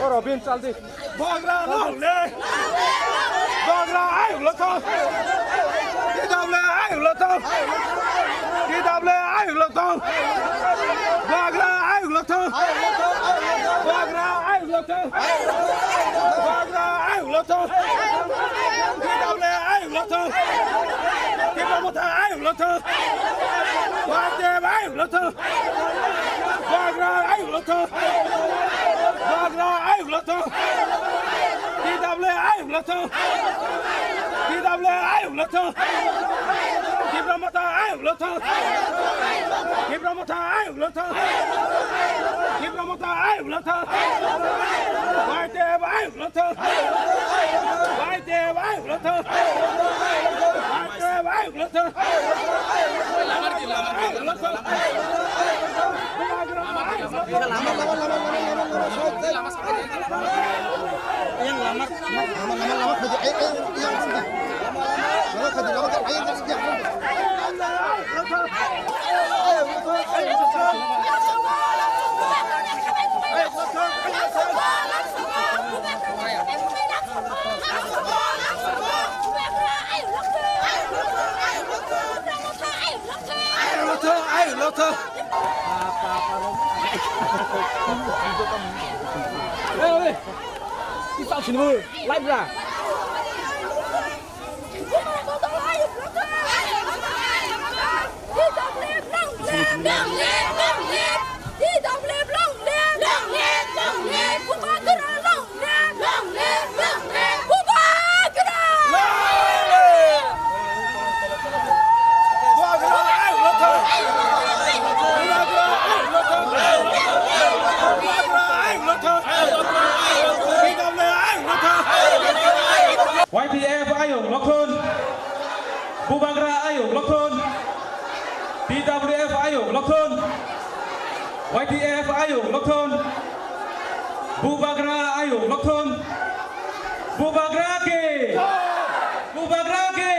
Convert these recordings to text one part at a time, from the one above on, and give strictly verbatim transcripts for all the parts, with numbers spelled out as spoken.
O Robin, chal di. Bagra long live! Bagra ayuk lo thung! T W A ayuk lo thung! T W A ayuk lo thung! Bagra ayuk lo thung! Bagra ayuk lo thung! Bagra ayuk lo thung! T W A ayuk lo thung! Tipra Motha ayuk lo thung! Bagra ayuk lo thung! Bagra ayuk lo thung! Bagra ayuk lo thung! T W A ayuk lo thung! T W A ayuk lo thung! Tipra Motha ayuk lo thung! Tipra Motha ayuk lo thung! Tipra Motha ayuk lo thung! Y T F ayuk lo thung! Y T F ayuk lo thung! Y T F ayuk lo thung! Ayuk lo thung! Ayuk lo thung! Hey, hey! Kita sini, Live ra! Y T F ayuk lo thung! Bubagra ayuk lo thung! T W F ayuk lo thung! Y T F ayuk lo thung! Bubagra ayuk lo thung! Bubagra ki! Bubagra ki!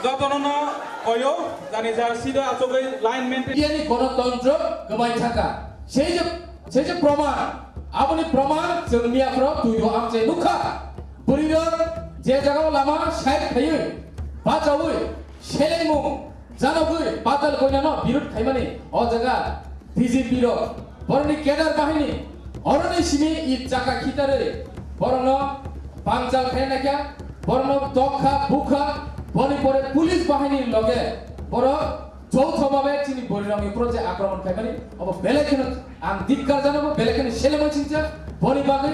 Jotono no koyo, jani jar sida achugwi line maintain. Indiani gonotontro gwbai thangkha. Sei je, sei je proman, aboni proman chwng miya phoro twi do amchai nukha. Bwrwi rok je jagao lama side khaiwi, bachawi, selengmung, janogwi Patal Koinano birud khaimani o jaga B J P rok, boroni kedar bahini, oroni simi i chaka khitarwi, borokno bangjal khai naikha, borokno tokha, bukha, boni pore police bahini loge, borok joutho babe chini bwrwirokni upro je akromon khaimani, obo belai kheno ang dikkar janogo, belai kheno selemoi singcha, boni bagwi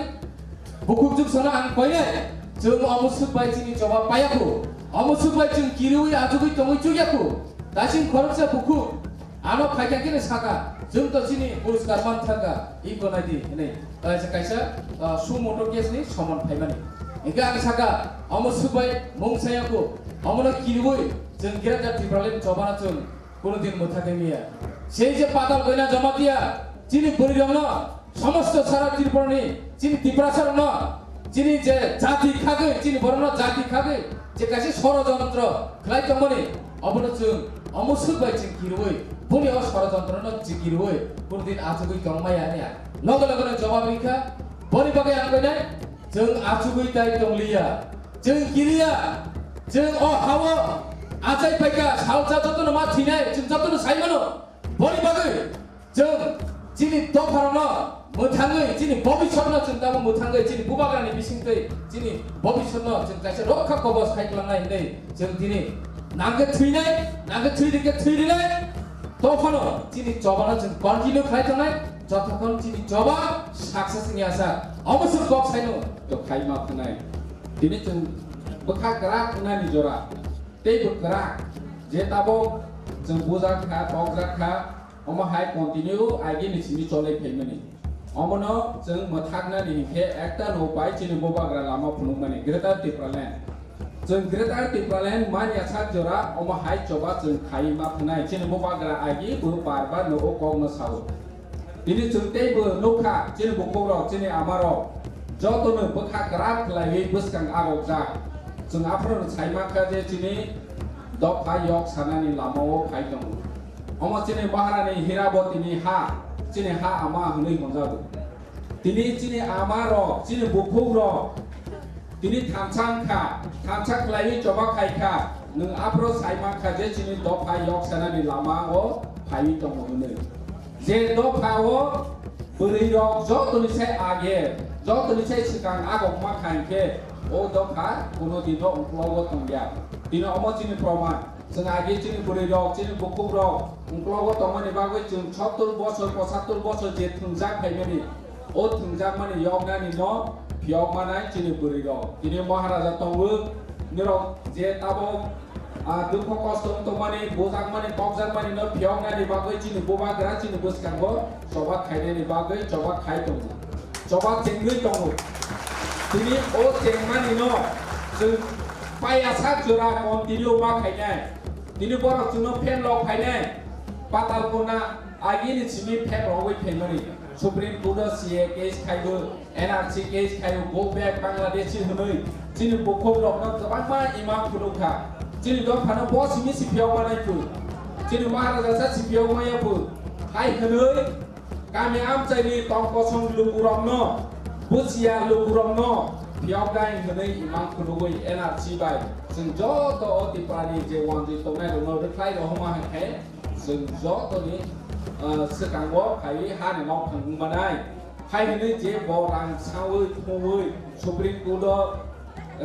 Bukhuk juk sono ang koinai, chwng omo swk bai chini choba payakhu, omo swk bai chwng kiriwi achugwi tongwi chukyakhu, daising khoroksa bukhuk, ano phaikha khe saka, chwng to chini puraskar man thangkha, i konai di, hinwi kaisa, kaisa, ah, sumo motor case ni somon phaimani. Hingkhe ang saka, omo swk bai mung sayakhu, omono kiriwi chwng Greater Tipraland chobana chwng Kuno din mwthakhe miya. Sei je Patal Koina Jamatia, chini bwrwirokno, somosto sara Tripurani, chini Tiprasarokno, chini je jati khagwi, chini borokno jati khagwi, je kaisa sorojontro khlai tongmani, obono chwng omo swk bai chwng kirwi, boni o sorojontrono chwng kirwi, kuno din achugwi tongmaya hwnwi ang loge logeno jobab rikha, boni bagwi ang koinai, Chwng achugwi tai tongliya. Chwng kiriya. Chwng o hao achai paikha, salsa jotono ma thinai, chwng jotono sai mano. Boni bagwi chwng chini dopharokno mwthangwi, chini bobisotno chwng tamo mwthangwi, chini bubagrani bisingtwi chini bobisotno chwng kaisa rokha kobos khai kwlangnai hinwi chwng tini nangkhe thwinai, nangkhe thwi rikhe thwi rinai. Tophano chini chobano chwng continue khlai tongnai, jotokhon chini choba success ni asa. Omo se kok saino to khai ma phanai. Tini chwng bwkha kwrak wngnani jora. Tei bwkha kwrak je tabok chwng bujak kha, tokjak kha, omo hai continue agi ni simi cholai phaimani. Omono chwng mwthaknani hinkhe ekta no pai chini bubagra lama phunukmani Greater Tipraland. Chwng Greater Tipraland manya sak jora omo hai choba chwng khai ma phnai chini bubagra agi bo bar bar no o kokno sao. Tini chwng teibo nukha chini bukhukrok chini amarok jotono bwkha kwrak khlaiwi bwskang agokjak. Chwng aphano sai mankha je chini dopha yok sanani lamao phai tongo. Omo chini Maharani Hirabotini ha, chini ha ama hwnwi hwnjago. Tini chini ama rok, chini bukhuk rok, tini thansa wngkha, thansa khlaiwi choba khaikha, nwng aphro sai mankha je chini dopha yok sanani lama o phaiwi tongo hwnwi. Je dopha o bwrwi rok jotoni sai age, jotoni sai swkang agok mankha hinkhe o dopha kuno dino ungklogo tongya. Tini omo chini proman. Chwng agi chini bwrwi rok, chini bukhuk rok ungklogo tongmani bagwi chwng sottor bosor, pochattor bosor je thwngjak phaimani, o thwngjakmani yoknani no phiyok manai chini bwrwi rok. Tini Maharaja tongo, nirok je tabok, ah, dukho kosto wng tongmani, bujakmani, kokjakmani no phiyoknani bagwi chini bubagra chini bwskango choba khainani bagwi choba khai tongo. Choba chengwi tongo. Tini o chengmani no chwng paya sak jora continue ma khainai. Tini borok chwngno phen rok khainai. Patal Kona agini simi phen rogwi phaimani. Supreme Court o C A case khaibo, N R C case khaibo, go back Bangladeshi hwnwi chini bukhuk rokno kwbangma imang phunukha. Chini dophano bo simi si phiyok manai phu. Chini Maharaja sa si phiyok maya phu. Hai hwnwi Kami amchaini tong kosong lukurokno, busia lukurokno phiyoknai hwnwi imang khunugwi N R C bai chwng joto o Tiprani je wanjwi tongnai rokno rwkhlai rohorma hai khe chwng jotoni, ah, swkango phaiwi hani nok thangwi manai. Hai hwnwi je bo rang saui thumui Supreme Court o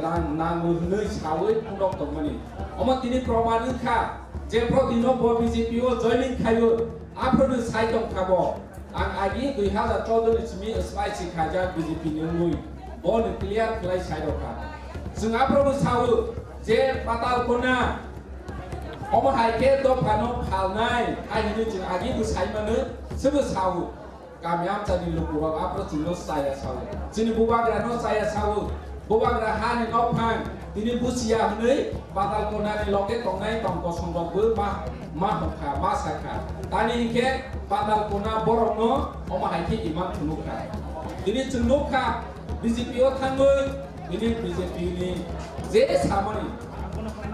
rang nango hwnwi saui phunuk tongmani. Omo tini proman wngkha je prodino bo B J P o joining khaio, aphrodino sai tongkha bo. Ang agi dui hazar choudo ni simi S I C khaijak B J P ni wngwi bo ni clear khlai sai rokha. Chwng aphrodino sao je Patal Kona omo hai khe dophano phalnai hai hwnwi chwng agi bo sai mano, sebo sao. Kami amchani lukurok aphro chwngno chaya sao. Chini bubagrano chaya sao. Bubagra hani nokphang tini busia hwnwi Patal Konani loge tongnai tong kosongrokbo ma, ma hokha, ma sakha. Tani hinkhe Patal Kona borokno omo hai khe imang phunukha. Tini chwng nukha B J P o thangwi tini B J P ni je samani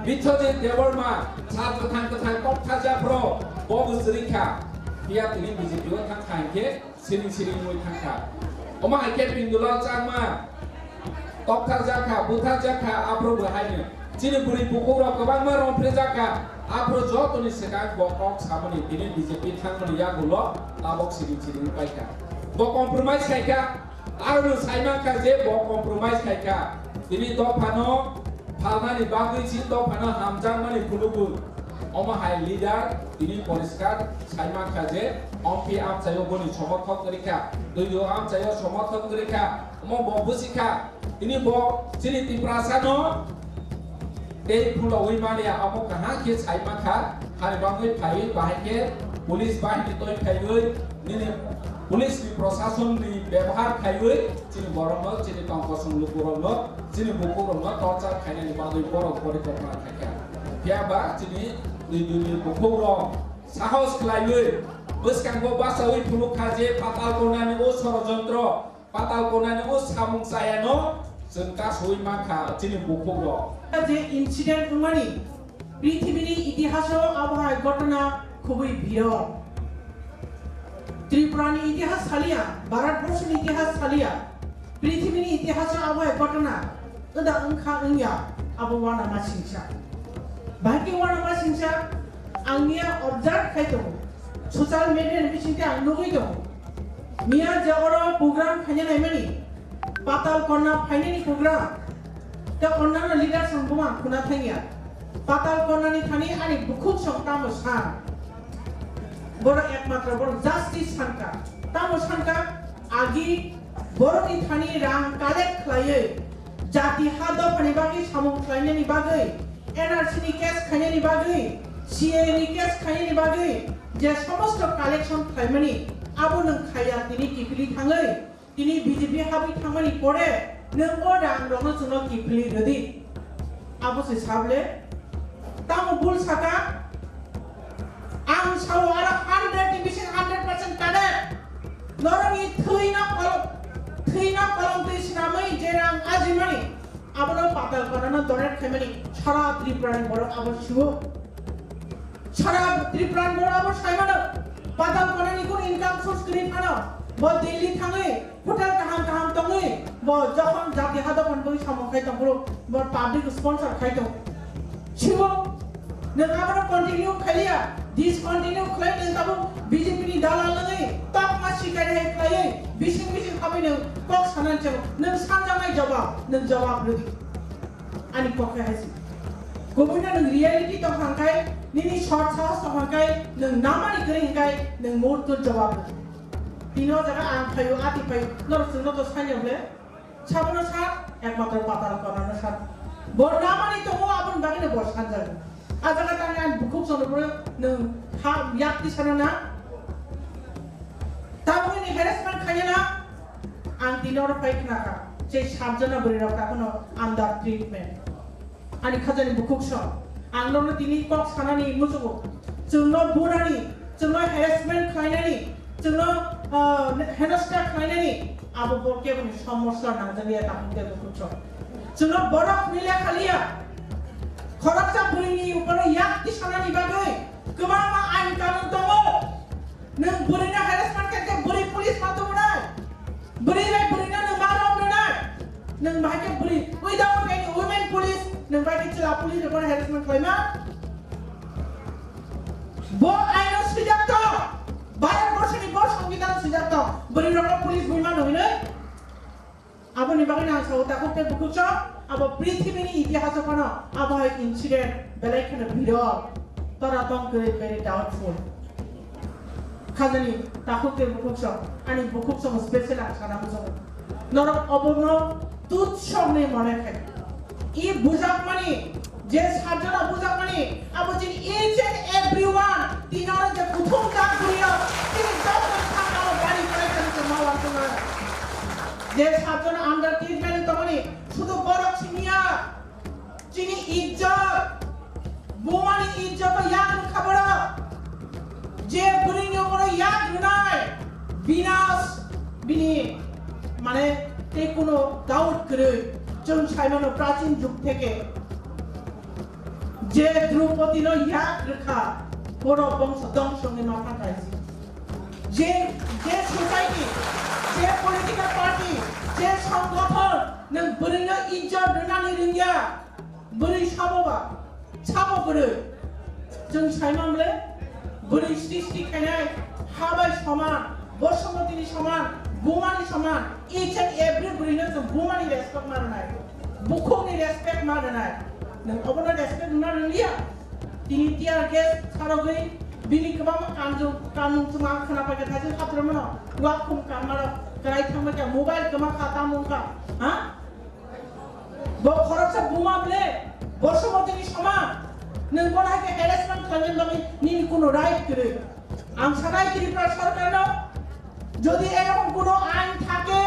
Biswajit Debbarma sal kwthang kwthang tokthajak bro bo bo swrwngkha. Phiya tini B J P o thangkha hinkhe siring siring wngwi thangkha. Omo hai khe Bindulal Chakma tokthar jakha, buthar jakha, aphuru bo haino chini bwrwi bukhuk rok kwbangma romphre jakha, aphuru jotoni swkang bo kok samani tini B J P thangmani yagulo tabok siring siring wngwi paikha. Bo compromise khaikha, aroni sai mankha je bo compromise khaikha. Tini dophano phalnani bagwi si dophano hamjakmani phunukgo. Omo hai leader tini poriskar sai mankha je M P amchaio boni somothok kwrwikha, dui o amchaio somothok kwrwikha, omo bo busikha. Tini bo chini Tiprasano tei phunugwi manya, omo kaham khe sai mankha, hani bagwi phaiwi bahai khe police bahini toi phaiwi nini police ni proshasonni bebohar khaiwi chini borokno, chini tong kosong lukurokno, chini bukukrokno torture khainani bagwi borok porikopna khaikha. Phiya ba chini twi duni bukukrok sahos khlaiwi bwskango bachaui phunuk kha je Patal Konani o sorojontro, Patal Konani o samung chayano chwng kasui mankha chini bukukrok. Je incident wngmani, prithibi ni itihaso abo hai ghotona khubui birol. Tripura ni itihas saliya, Bharat borso ni itihas saliya, prithibi ni itihas o abo hai ghotona wngda wngkha wngya, abo uanama singsa. Bahai khe uanama singsa, ang miya observe khai tongo, social media ni bisingtwi ang nugwi tongo. Miya je oro program khaina naimani, Patal Kona phainani program, tei onnano leaders rok buma khuna thangya. Patal Konani thani ani bukhuk song tamo sa. Borok ekmatro borok justice sankha. Tamo sankha, agi borokni thani rang collect khlaiwi, jati ha dophani bagwi samung khlainani bagwi, N R C ni case khainani bagwi, C A A ni case khainani bagwi je somosto collection khlaimani, abo nwng khaiya tini kiphilwi thangwi, tini B J P habwi thangmani pore nwng o rang rokno chwngno kiphilwi rwdi. Abo se sable. Tamo bul saka. Ang sao aro hundred ni bising hundred percent correct. Norokni thwino kolom, thwino kolom twi swnamwi je rang ajimani, abono patal konano donate khaimani sara Tripura ni borok abo siwo. Sara Tripura ni borok abo saimano. Patal konani kun income source kwrwi phano. Bo Delhi thangwi hotel kaham kaham tongwi, bo jokhon jati ha dophani bagwi samung khai tong phuru, bo public sponsor khai tong. Sibo, nwng abono continue khailiya, discontinue khlai nwng tabuk B J P ni dalal wngwi, tokma sikai hai khlaiwi, bising bising habwi nwng kok sanani chalo, nwng sanjaknai jawab, nwng jawab rwdi. Ani kok hai hai si. Kubui no nwng reality tong hangkai, nini short sahos tong hangkai, nwng namani kwrwi hingkai, nwng murto jawab rwdi. Tini o jaga ang phaio, ati phaio, norok chwngno to sanya ble? Sabono sa, ekmatro patal konano sa. Bo namani tongo, aboni bagwino bo sanjak. A jaga tangwi ang bukhuk chwngno phuru nwng ha yak tisana na? Tabukni harassment khaiya na? Ang tini oro phai khnakha. Je sat jona bwrwi rok takhwno under treatment. Ani khajani bukhuk song. Ang nono tini kok sanani muchungo. Chwngno bunani, chwngno harassment khlainani, chwngno, ah, henosna khlainani, abo bo keboni somosya nangjaliya takhuk tei bukhuk song. Chwngno borok hwnwi lekha liya. Khoroksa bwrwini uporo yak tisanani bagwi kwbangma ain kanun tongo. Nwng bwrwino harassment khe khe bwrwi police ma tubunai? Bwrwi bai bwrwino nwng ma rom rwnai? Nwng bahai khe bwrwi without any women police, nwng bai khe chwla police rokno harassment khlaima? Bo aino swijak to, Bharat borsoni bo songbidan swijak to, bwrwi rokno police buima nw hwnwi? Aboni bagwi ang sao takhuk tei bukhuk song, abo prithibini itihaso phano abo hai incident belai kheno birok, tora tong kwrwi very doubtful. Khajani takhuk tei bukhuk song, ani bukhuk song special ang sana muchungo. Norok obono tutsokni mone khai. I bujakmani, je sat jona bujakmani, abo chini each and everyone, tini oro je kuthum jak bwrwi rok, tini joto thang aro bari kwlai kani chwngma uansukma. Je sat jona under treatment tongmani, sudu borok siniya, chini ijjot, bumani ijjot o yak rwkha borok. Je bwrwini opor o yak rwnai, binas, bini, mane, tei kuno doubt kwrwi. Chwng saimano prachin jug theke je Droupadi no yak rwkha, borok bongso dongso wngwi ma thang kaisi. Je, je society, je political party, je songgothon nwng bwrwino ijjot rwnani rwngya, bwrwi sabo ba, sabo bwrwi. Chwng saimang le, bwrwi srishti khainai, ha bai soman, Bosomotini soman, bumani soman, each and every bwrwino chwng bumani respect ma rwnai, bukhukni respect ma rwnai. Nwng obono respect rwna rwngliya? Tini tear gas sarogwi bini kwbangma kanjong, kanmung chwng ang khwna paikha, thaising khatrwmano, uakhum kanmarok kwrai thangbaikha, mobile kwma kha, tamo wngkha, ha? Bo khoroksa buma ble, Bosomotini soman, nwng bono hai khe harassment khlainani bagwi nini kuno right kwrwi. Ang sanai Tripura sorkarno, যদি এরকম কোনো আইন থাকে,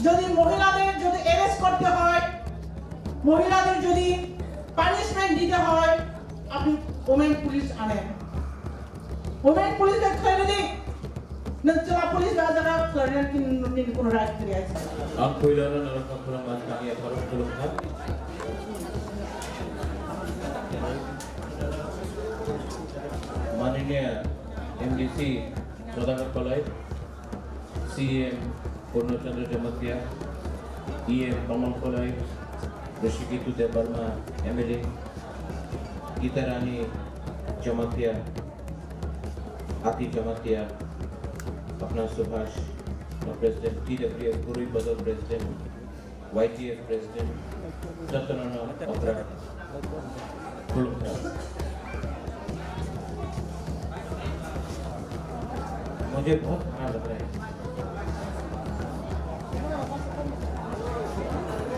যদি মহিলাদের যদি অ্যারেস্ট করতে হয়, মহিলাদের যদি পানিশমেন্ট দিতে হয়, আপনি ওমেন পুলিশ আনেন। ওমেন পুলিশ দেখতে হবে যে না, চলা পুলিশ রাজারা ফ্লোরিডান কিন কোনো রাইট করে আছে। Ang puilano norokno khulumma, tangya khorok khulumkha. Mananiya M D C Sudhakar Kolai, C M Purno Chandra Jamatia, E M Kamal Kolai, Hrishiketu Debbarma, M L A, Gita Rani Jamatia, Ati Jamatia, Apna Subhash, President T W F, Gurui Badal President, Y T F President, jotono no okra khulumkha. मुझे बहुत खराब लग रहा है।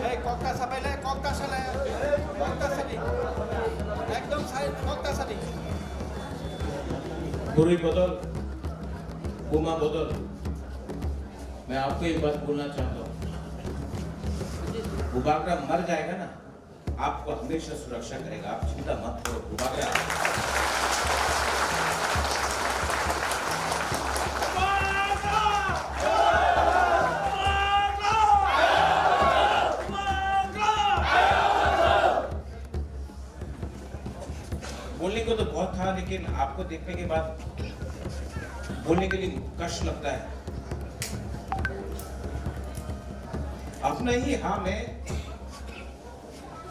এই কক্কা চাপাইলে, কক্কা চালে, কক্কা চালি। একদম সাইড, কক্কা চালি। बुरी बदल, बुमा बदल। मैं आपको एक बात बोलना चाहता हूँ। बुबागरा मर जाएगा ना, आपको हमेशा सुरक्षा करेगा, आप चिंता मत करो, बुबागरा। बोलने को तो बहुत था, लेकिन आपको देखने के बाद बोलने के लिए कष्ट लगता है। अपना ही हाँ में,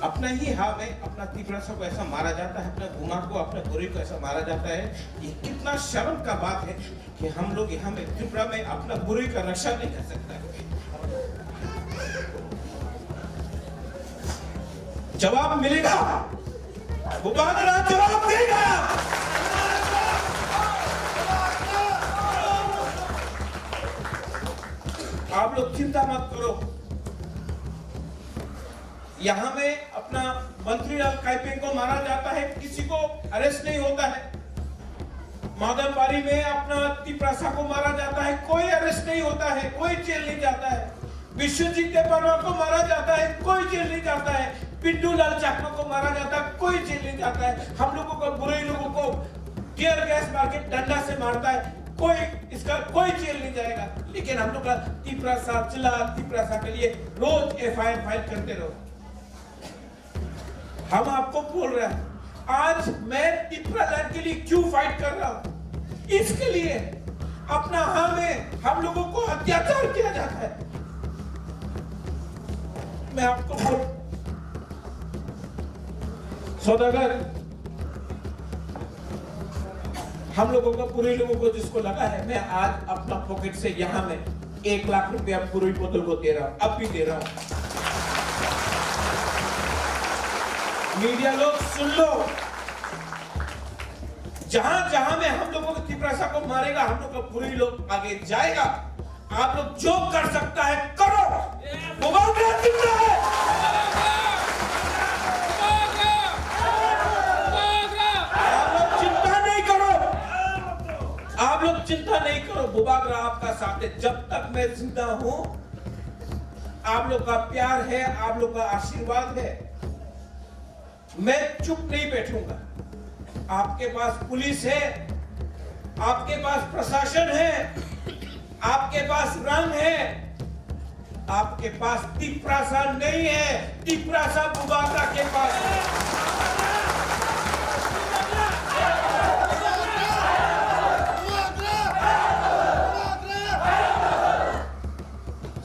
अपना ही हाँ में अपना तिपरासा को ऐसा मारा जाता है, अपना बुमा को, अपना बुरी को ऐसा मारा जाता है। ये कितना शर्म का बात है कि हम लोग यहाँ में, त्रिपुरा में, अपना बुरी का रक्षा नहीं कर सकता है। जवाब मिलेगा, बुबागरा जवाब देगा। आप लोग चिंता मत करो, यहाँ में अपना मंत्री लाल काइपेंग को मारा जाता है, किसी को अरेस्ट नहीं होता है। मादनबारी में अपना तिपरासा को मारा जाता है, कोई अरेस्ट नहीं होता है, कोई जेल नहीं जाता है। विश्वजीत देबबर्मा को मारा जाता है, कोई जेल नहीं जाता है। पिंटू लाल चाकमा को मारा जाता है, कोई जेल नहीं जाता है। हम लोगों का, बुरे लोगों को टीयर गैस मार के डंडा से मारता है, कोई, इसका कोई जेल नहीं जाएगा। लेकिन हम लोग का तिपरासा, चिला तिपरासा के लिए रोज एफआईआर फाइल करते रहो। हम आपको बोल रहे हैं, आज मैं तिपरालैंड के लिए क्यों फाइट कर रहा हूं? इसके लिए, अपना हाँ में हम लोगों को अत्याचार किया जाता है। मैं आपको बोल, सौदागर, हम लोगों का, बुरे लोगों को जिसको लगा है, मैं आज अपना पॉकेट से यहाँ में एक लाख रुपया बुरी बदल को दे रहा हूँ, अब भी दे रहा हूँ। मीडिया लोग सुन लो, जहां जहां में हम लोगों को तिपरासा को मारेगा, हम लोग का बुरी लोग आगे जाएगा। आप लोग जो कर सकता है करो। बुबागरा जिंदा है। आप लोग चिंता नहीं करो, आप लोग चिंता नहीं करो, बुबागरा आपका साथ है। जब तक मैं जिंदा हूं, आप लोग का प्यार है, आप लोग का आशीर्वाद है, मैं चुप नहीं बैठूंगा। आपके पास पुलिस है, आपके पास प्रशासन है, आपके पास रंग है, आपके पास तिपरासा नहीं है, तिपरासा बुबागरा के पास है।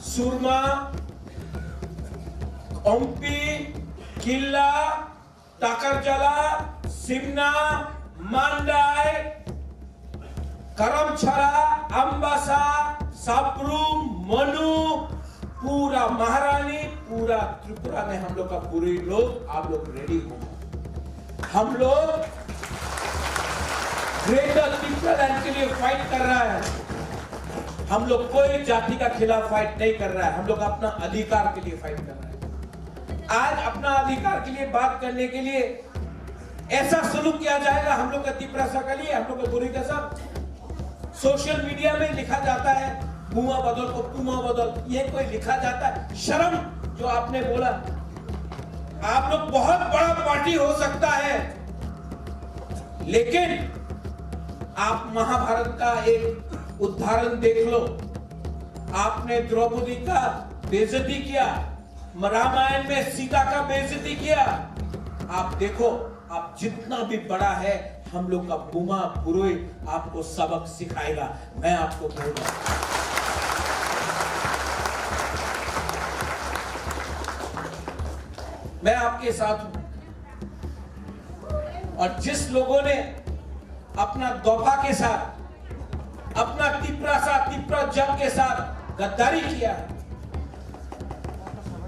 सुरमा, ओम्पी, किल्ला, Takarjala, Simna, Mandai, Karamchara, Ambasa, Sabrum, Manu, पूरा महारानी, पूरा त्रिपुरा में हम लोग का बुरे लोग, आप लोग रेडी हो। हम लोग ग्रेटर तिपरालैंड के लिए फाइट कर रहा है। हम लोग कोई जाति का खिलाफ फाइट नहीं कर रहा है, हम लोग अपना अधिकार के लिए फाइट कर रहा है। आज अपना अधिकार के लिए बात करने के लिए ऐसा सलूक किया जाएगा हम लोग का तिपरासा के लिए, हम लोग का बुरी का साथ। सोशल मीडिया में लिखा जाता है बुमा बदल को पुमा बदल, ये कोई लिखा जाता है? शर्म, जो आपने बोला। आप लोग बहुत बड़ा पार्टी हो सकता है, लेकिन आप महाभारत का एक उदाहरण देख लो। आपने द्रौपदी का बेइज्जती किया, रामायण में सीता का बेइज्जती किया। आप देखो, आप जितना भी बड़ा है, हम लोग का बुमा बुरोई आपको सबक सिखाएगा, मैं आपको बोल रहा हूं। मैं आपके साथ हूं। और जिस लोगों ने अपना दोफा के साथ, अपना तिपरासा, तिपरा जन के साथ गद्दारी किया है,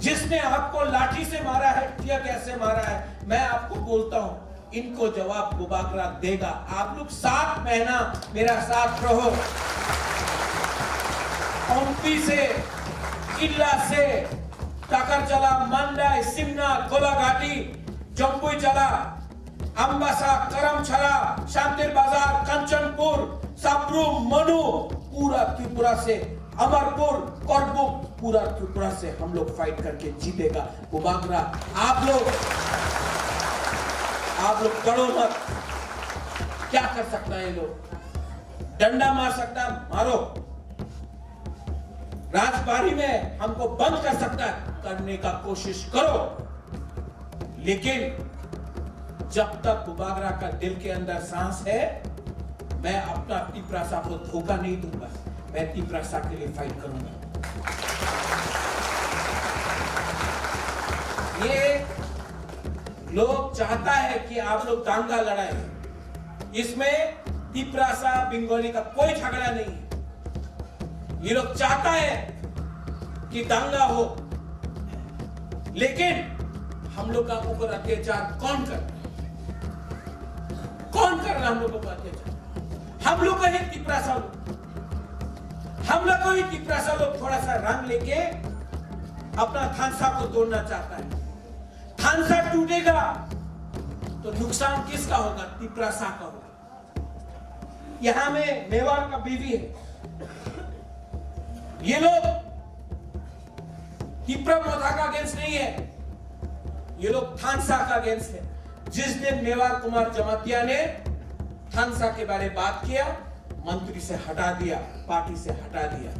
जिसने आपको लाठी से मारा है, टीयर गैस से मारा है, मैं आपको बोलता हूं, इनको जवाब बुबागरा देगा। आप लोग सात महीना मेरा साथ रहो। Ompi se, Killa se, Takarjala, Mandai, Simna, Golagati, Jampuijala, Ambasa, Karamchara, Shantir Bazar, Kanchanpur, Sabru, Manu, पूरा त्रिपुरा से, अमरपुर, करबुक, पूरा त्रिपुरा से हम लोग फाइट करके जीतेगा। बुबागरा, आप लोग, आप लोग डरो मत। क्या कर सकता है ये लोग? डंडा मार सकता है, मारो। राजबाड़ी में हमको बंद कर सकता है, करने का कोशिश करो, लेकिन जब तक बुबागरा का दिल के अंदर सांस है, मैं अपना तिपरासा को धोखा नहीं दूंगा। मैं तिपरासा के लिए फाइट करूंगा। ये लोग चाहता है कि आप लोग दांगा लड़ाएं। इसमें तिपरासा बंगाली का कोई झगड़ा नहीं है। ये लोग चाहता है कि दंगा हो, लेकिन हम लोग का ऊपर अत्याचार कौन कर रहा है? कौन कर रहा है हम लोग के ऊपर अत्याचार? हम लोग का ही तिपरासा लोग, हम लोग का ही तिपरासा लोग थोड़ा सा रंग लेके अपना थानसा को तोड़ना चाहता है। थानसा टूटेगा तो नुकसान किसका होगा? तिपरासा का होगा। यहाँ में मेवाड़ का बीवी है, ये लोग तिपरा मोथा का अगेंस्ट नहीं है, ये लोग थानसा का अगेंस्ट है। जिस दिन मेवाड़ कुमार जमातिया ने थानसा के बारे बात किया, मंत्री से हटा दिया, पार्टी से हटा दिया,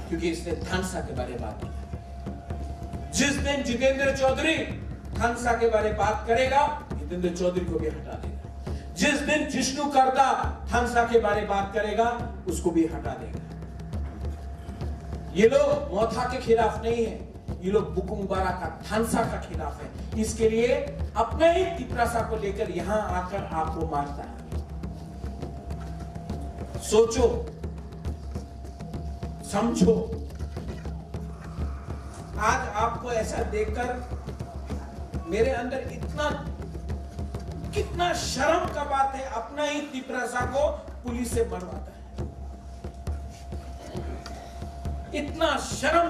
क्योंकि इसने थानसा के बारे बात किया। जिस दिन जितेंद्र चौधरी थानसा के बारे बात करेगा, जितेंद्र चौधरी को भी हटा देगा। जिस दिन जिष्णु करदा थानसा के बारे बात करेगा, उसको भी हटा देगा। ये लोग मोथा के खिलाफ नहीं है, ये लोग बुकुंगबारा का थानसा का खिलाफ है। इसके लिए अपना ही तिपरासा को लेकर यहाँ आकर आपको मारता है। सोचो, समझो। आज आपको ऐसा देखकर मेरे अंदर इतना, कितना शर्म का बात है, अपना ही तिपरासा को पुलिस से मरवाता है। इतना शर्म।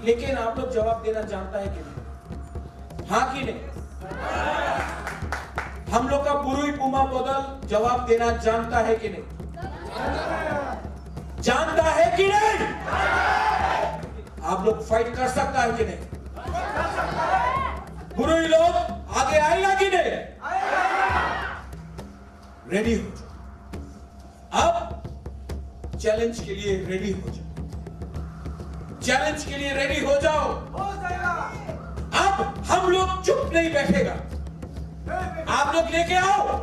लेकिन आप लोग जवाब देना जानता है कि नहीं? हाँ कि नहीं? हम लोग का बुरुई बुमा बदल जवाब देना जानता है कि नहीं? जानता है कि नहीं? आप लोग फाइट कर सकता है कि नहीं? बुरुई लोग आगे आएगा कि नहीं? रेडी हो जाओ। अब चैलेंज के लिए रेडी हो जाओ। चैलेंज के लिए रेडी हो जाओ। अब हम लोग चुप नहीं बैठेगा। आप लोग लेके आओ,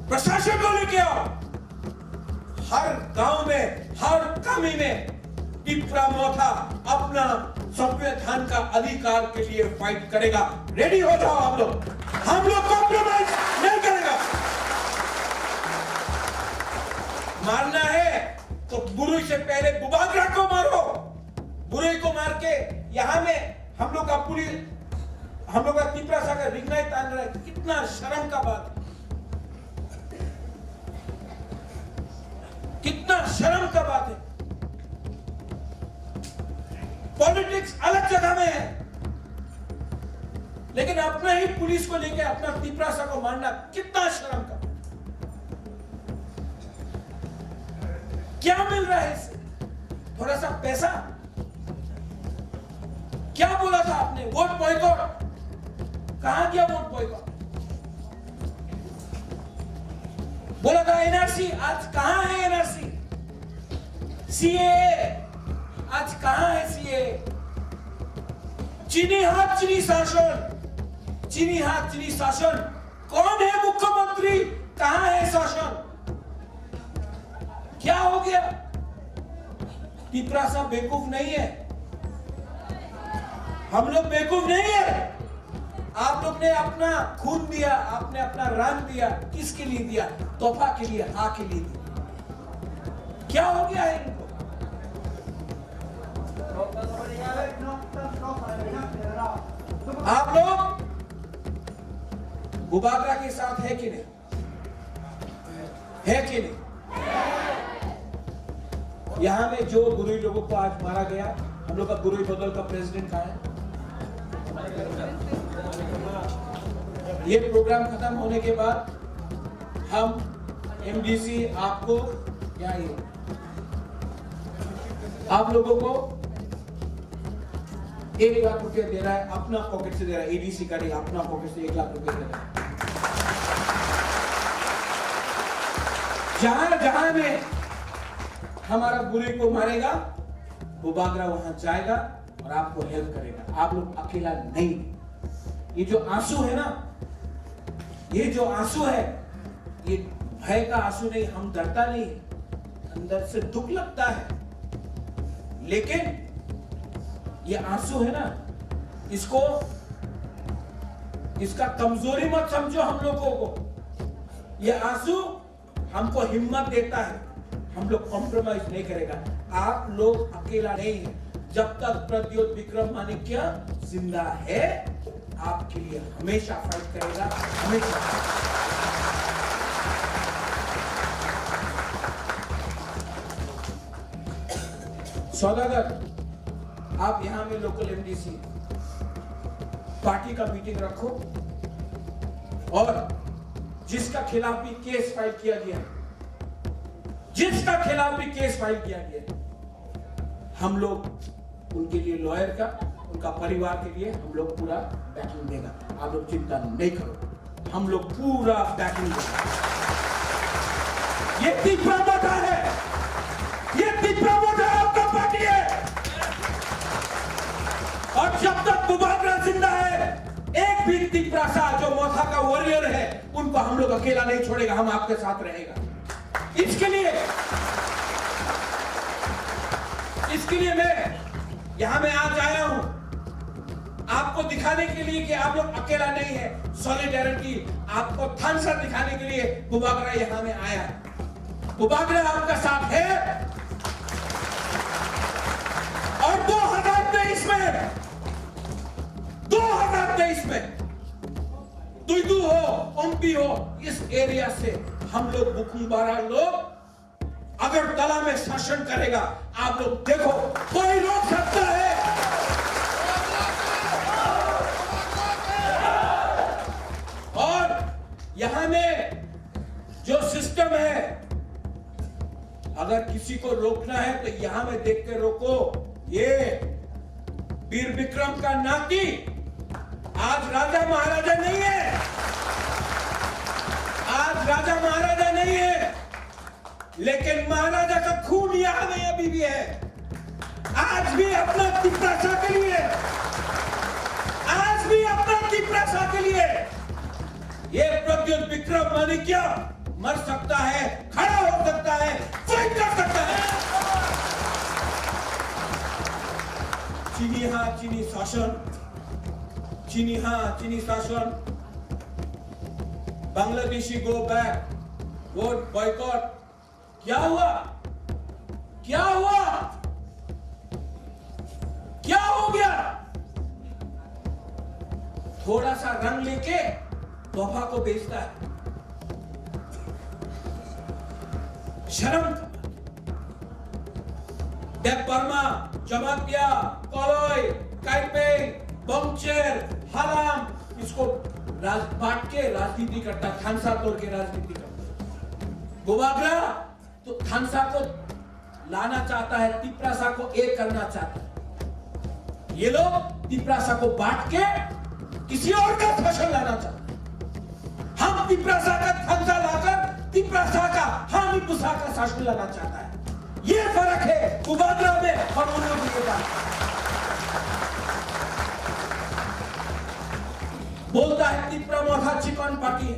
प्रशासन को लेके आओ। हर गांव में, हर कमी में तिपरा मोथा अपना संविधान का अधिकार के लिए फाइट करेगा। रेडी हो जाओ आप लोग, हम लोग कॉम्प्रोमाइज नहीं करेगा। मारना है तो बुरुई से पहले बुबागरा को मारो। बुरुई को मार के यहाँ में हम लोग का पुलिस, हम लोग का तिपरासा का रिगनाई तान रहा है। कितना शर्म का बात है, कितना शर्म का बात है। पॉलिटिक्स अलग जगह में है, लेकिन अपना ही पुलिस को लेके अपना तिपरासा को मारना कितना शर्म का बात है। क्या मिल रहा है इससे? थोड़ा सा पैसा? क्या बोला था आपने? Vote boycott. कहाँ गया वोट बॉयकॉट? बोला था एनआरसी, आज कहाँ है एनआरसी? सीएए, आज कहाँ है सीएए? चीनी हाथ चीनी शासन, चीनी हाथ चीनी शासन। कौन है मुख्यमंत्री? कहाँ है शासन? क्या हो गया? तिपरासा बेवकूफ नहीं है, हम लोग बेवकूफ नहीं है। आप लोग ने अपना खून दिया, आपने अपना रंग दिया, किसके लिए दिया? तोहफा के लिए, हाँ के लिए दिया। क्या हो गया है इनको? आप लोग बुबागरा के साथ है कि नहीं? है कि नहीं? यहाँ में जो बुरुई लोगों को आज मारा गया, हम लोग का बुरुई बदल का प्रेसिडेंट कहाँ है? ये प्रोग्राम खत्म होने के बाद हम एमडीसी आपको, यहाँ ये, आप लोगों को एक लाख रुपया दे रहा है, अपना पॉकेट से दे रहा है, एडीसी का नहीं, अपना पॉकेट से एक लाख रुपया दे रहा है। जहां जहां में हमारा बुरे को मारेगा, वो बागरा वहां जाएगा और आपको हेल्प करेगा। आप लोग अकेला नहीं। ये जो आंसू है ना, ये जो आंसू है, ये भय का आंसू नहीं, हम डरता नहीं, अंदर से दुख लगता है, लेकिन ये आंसू है ना, इसको, इसका कमजोरी मत समझो हम लोगों को। ये आंसू हमको हिम्मत देता है, हम लोग कॉम्प्रोमाइज नहीं करेगा। आप लोग अकेला नहीं है। जब तक प्रद्योत विक्रम माणिक्य जिंदा है, आपके लिए हमेशा फाइट करेगा, हमेशा। सौदागर, आप यहाँ में लोकल एमडीसी पार्टी का मीटिंग रखो और जिसका खिलाफ भी केस फाइल किया गया है, जिसका खिलाफ भी केस फाइल किया गया है, हम लोग उनके लिए लॉयर का, उनका परिवार के लिए हम लोग पूरा बैकिंग देगा। आप लोग चिंता नहीं करो, हम लोग पूरा बैकिंग देगा। ये तिपरा मोर्चा है, ये तिपरा मोर्चा आपका पार्टी है। और जब तक बुबागरा जिंदा है, एक भी तिपरासा जो मोर्चा का वॉरियर है, उनको हम लोग अकेला नहीं छोड़ेगा, हम आपके साथ रहेगा। इसके लिए, इसके लिए मैं यहाँ में आज आया हूँ, आपको दिखाने के लिए कि आप लोग अकेला नहीं है। सॉलिडारिटी आपको थानसा दिखाने के लिए बुबागरा यहाँ में आया है। बुबागरा आपका साथ है। और दो हज़ार तेईस में, दो हज़ार तेईस में तुइदू हो, ओम्पी हो, इस एरिया से हम लोग बुकुंबारा लोग अगरतला में शासन करेगा। आप लोग देखो, कोई रोक सकता है? और यहाँ में जो सिस्टम है, अगर किसी को रोकना है तो यहाँ में देख के रोको। ये वीर विक्रम का नाती आज राजा महाराजा नहीं है, आज राजा महाराजा नहीं है, लेकिन महाराजा का खून यहाँ में अभी भी है। आज भी अपना तिपरासा के लिए, आज भी अपना तिपरासा के लिए ये प्रद्युत विक्रम माणिक्य मर सकता है, खड़ा हो सकता है, फाइट कर सकता है। चिनी हा चिनी शासन, चिनी हा चिनी शासन, Bangladeshi go back, vote boycott, क्या हुआ? क्या हुआ? क्या हो गया? थोड़ा सा रंग लेके तोहफा को बेचता है। शर्म। देव वर्मा, जमातिया, कलई, काइपेई, बंगचेर, हालाम, इसको राज-, बांट के राजनीति करता है, थानसा तोड़ के राजनीति करता है। बुबागरा तो थानसा को लाना चाहता है, तिपरासा को एक करना चाहता है। ये लोग तिपरासा को बांट के किसी और का शासन लाना चाहते हैं। हम तिपरासा का थानसा लाकर तिपरासा का हानी पुसा का शासन लाना चाहता है। ये फर्क है बुबागरा में और उन लोगों के पास। बोलता है तिपरा मोर्चा चिकन पार्टी है।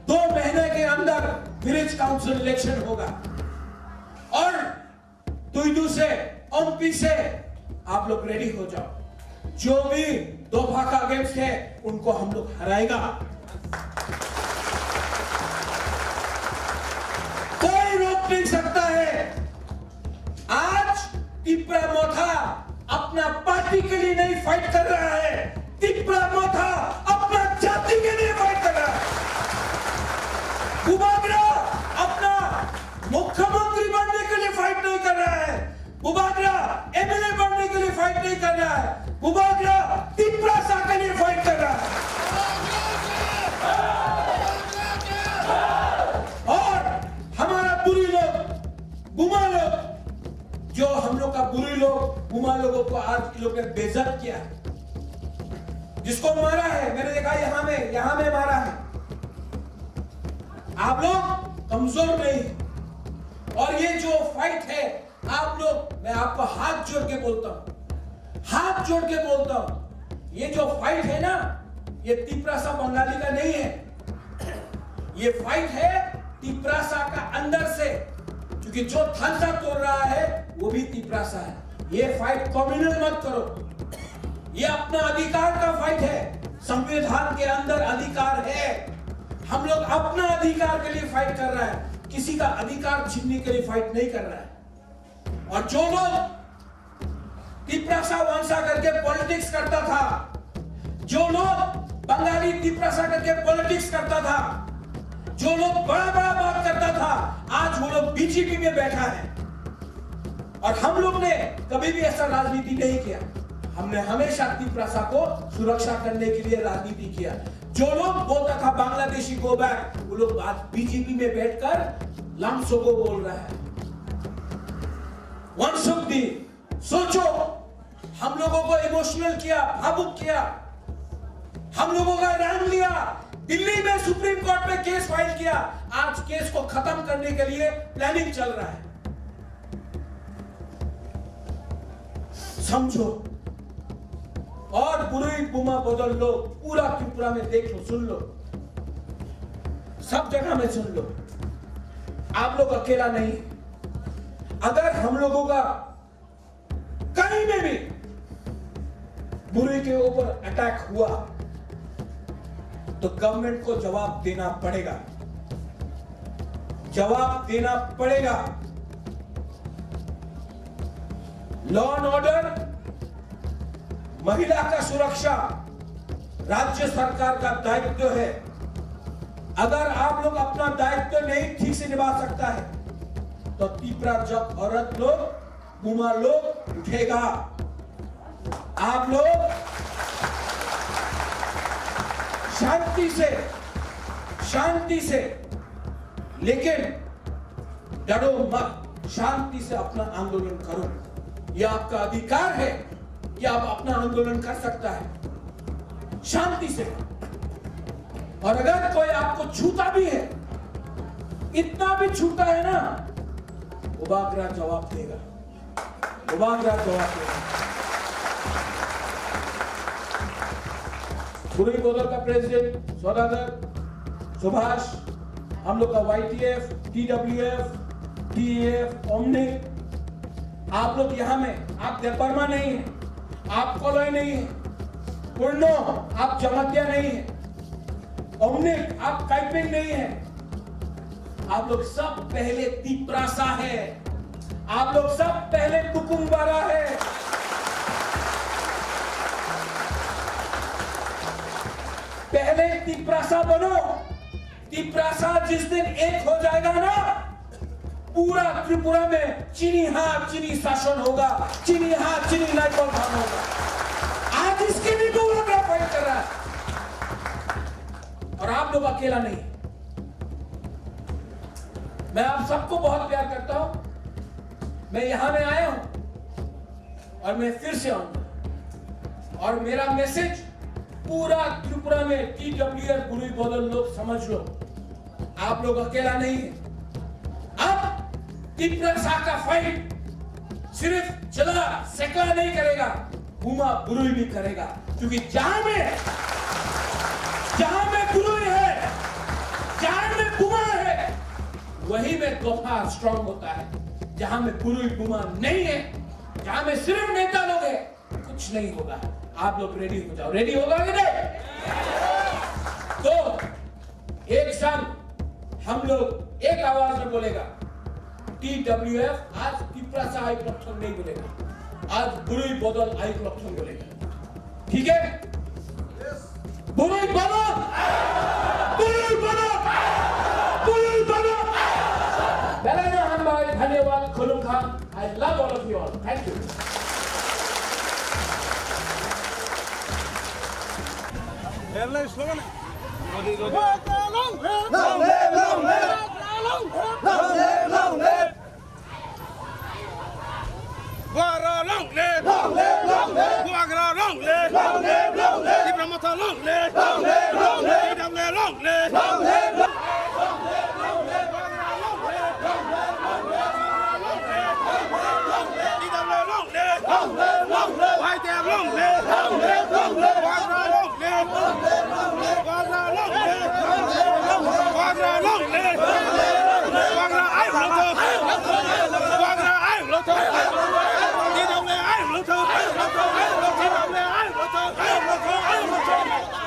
दो महीने के अंदर विलेज काउंसिल इलेक्शन होगा और तुइदू से, ओम्पी से आप लोग रेडी हो जाओ। जो भी दोफा का अगेंस्ट है उनको हम लोग हराएगा। कोई रोक नहीं सकता है। आज तिपरा मोर्चा अपना पार्टी के लिए नहीं फाइट कर रहा है, तिपरा मोर्चा अपना जाति के लिए फाइट कर रहा है। बुबागरा अपना मुख्यमंत्री बनने के लिए फाइट नहीं कर रहा है। बुबागरा एमएलए बनने के लिए फाइट नहीं कर रहा है, बुबागरा तिपरासा के लिए फाइट कर रहा है। और हमारा बुरी लोग, बुमा लोग, जो हम लोग का बुरी लोग, बुमा लोगों को आज ये लोग ने बेइज्जत किया, जिसको मारा है, मैंने देखा यहाँ में, यहाँ में मारा है। आप लोग कमजोर नहीं। और ये जो फाइट है, आप लोग, मैं आपको हाथ जोड़ के बोलता हूँ, हाथ जोड़ के बोलता हूँ, ये जो फाइट है ना, ये तिपरासा बंगाली का नहीं है, ये फाइट है तिपरासा का अंदर से, क्योंकि जो थानसा तोड़ रहा है वो भी तिपरासा है। ये फाइट कम्युनल मत करो, ये अपना अधिकार का फाइट है। संविधान के अंदर अधिकार है, हम लोग अपना अधिकार के लिए फाइट कर रहा है, किसी का अधिकार छीनने के लिए फाइट नहीं कर रहा है। और जो लोग तिपरासा वंशा करके पॉलिटिक्स करता था, जो लोग बंगाली तिपरासा करके पॉलिटिक्स करता था, जो लोग बड़ा बड़ा बात करता था, आज वो लोग बीजेपी में बैठा है। और हम लोग ने कभी भी ऐसा राजनीति नहीं किया। हमने हमेशा तिपरासा को सुरक्षा करने के लिए राजनीति किया। जो लोग बोलता था बांग्लादेशी गो बैक, वो लोग आज बीजेपी में बैठकर लामसोगो बोल रहा है। वंशुक दी, सोचो, हम लोगों को इमोशनल किया, भावुक किया, हम लोगों का रंग लिया, दिल्ली में सुप्रीम कोर्ट में केस फाइल किया। आज केस को खत्म करने के लिए प्लानिंग चल रहा है। समझो। और बुरुई बुमा बदल लोग पूरा त्रिपुरा में देख लो, सुन लो, सब जगह में सुन लो। आप लोग अकेला नहीं। अगर हम लोगों का कहीं में भी बुरुई के ऊपर अटैक हुआ तो गवर्नमेंट को जवाब देना पड़ेगा, जवाब देना पड़ेगा। लॉ एंड ऑर्डर, महिला का सुरक्षा राज्य सरकार का दायित्व है। अगर आप लोग अपना दायित्व नहीं ठीक से निभा सकता है तो तिपरा जब औरत लोग, बुमा लोग उठेगा। आप लोग शांति से, शांति से, लेकिन डरो मत, शांति से अपना आंदोलन करो। यह आपका अधिकार है कि आप अपना आंदोलन कर सकता है शांति से। और अगर कोई आपको छूता भी है, इतना भी छूता है ना, उबागरा जवाब देगा। उबागरा जवाब देगा। बुरुई बदल का प्रेसिडेंट सौदागर, सुभाष, हम लोग का वाईटीएफ, टीडब्ल्यूएफ, टीएएफ, ओमनिक, आप लोग यहाँ में, आप देबबर्मा नहीं है, आप कोलोई नहीं है, पूर्णो, आप जमातिया नहीं है, ओमनिक, आप काइपिंग नहीं है, आप लोग सब पहले तिपरासा है, आप लोग सब पहले कुकुम्बारा है। पहले तिपरासा बनो। तिपरासा जिस दिन एक हो जाएगा ना, पूरा त्रिपुरा में चीनी हाथ चीनी शासन होगा, चीनी हाथ चीनी लाइट बल्ब होगा। आज इसके लिए बुबागरा फाइट कर रहा है। और आप लोग अकेला नहीं। मैं आप सबको बहुत प्यार करता हूं। मैं यहां में आया हूं और मैं फिर से आऊंगा। और मेरा मैसेज पूरा त्रिपुरा में टीडब्ल्यूएफ बुरुई बदल लोग समझ लो, आप लोग अकेला नहीं है। अब तिपरासा का फाइट सिर्फ चला सकला नहीं करेगा, बुमा बुरुई भी करेगा, क्योंकि जहां में, जहां में बुरुई है, जहां में बुमा है, वही में दोफा स्ट्रांग होता है। जहां में बुरुई बुमा नहीं है, जहां में सिर्फ नेता लोग हैं, कुछ नहीं होगा। आप लोग रेडी हो जाओ। रेडी होगा कि नहीं? तो एक संग हम लोग एक आवाज में बोलेगा, टीडब्ल्यूएफ आज तिपरासा आयुक्त लक्षण नहीं बोलेगा, आज बुरुई बदल आयुक्त लक्षण बोलेगा। ठीक है, बुरुई बदल, बुरुई बदल, बुरुई बदल। Belai no hambai. Dhanyawad, khulumkha. I love all of you all. Thank you. Airline slogan. Long live, long live. Long live, long live. Long live, long live. Bubagra long live! Long live, long live! Bubagra long live! Long live, long live! Tipra Motha long live! Long live, long live! T W A long live! Long live, long live! Bubagra long live! Long live, long live! T W A long live! Long live, long live! Y T F long live! Long live, long live! Bubagra long live! Long live, long live! Bubagra long live! Bubagra long live! Bubagra ayuk long thung! Bubagra ayuk long thung! T W A ayuk long thung! T W A ayuk long thung!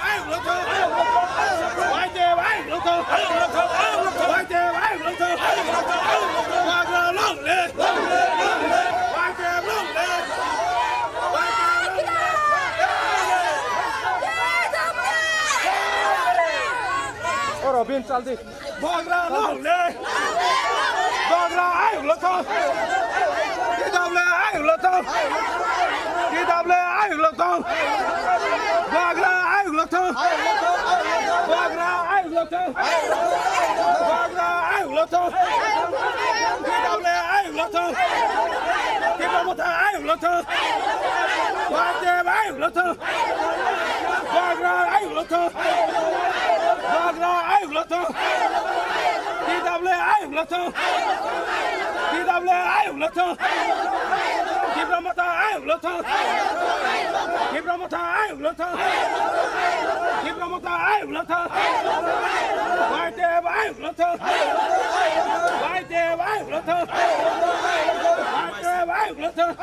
Ayuk long thung! Y T F ayuk long thung! Y T F ayuk long thung! Bubagra long live! Y T F long live! Oro bin chal di. Bubagra long live! Bubagra ayuk long thung! T W A ayuk long thung! T W A ayuk long thung! Bubagra ayuk long thung! Bubagra ayuk long thung! Bubagra ayuk long thung! T W A ayuk long thung! Tipra Motha ayuk long thung! Y T F ayuk long thung! Bubagra ayuk long thung! Bubagra ayuk long thung! T W A ayuk long thung! T W A ayuk long thung! Tipra Motha ayuk long thung! Tipra Motha ayuk long thung! Tipra Motha ayuk long thung! Y T F ayuk long thung! Y T F ayuk long thung! Y T F ayuk long thung!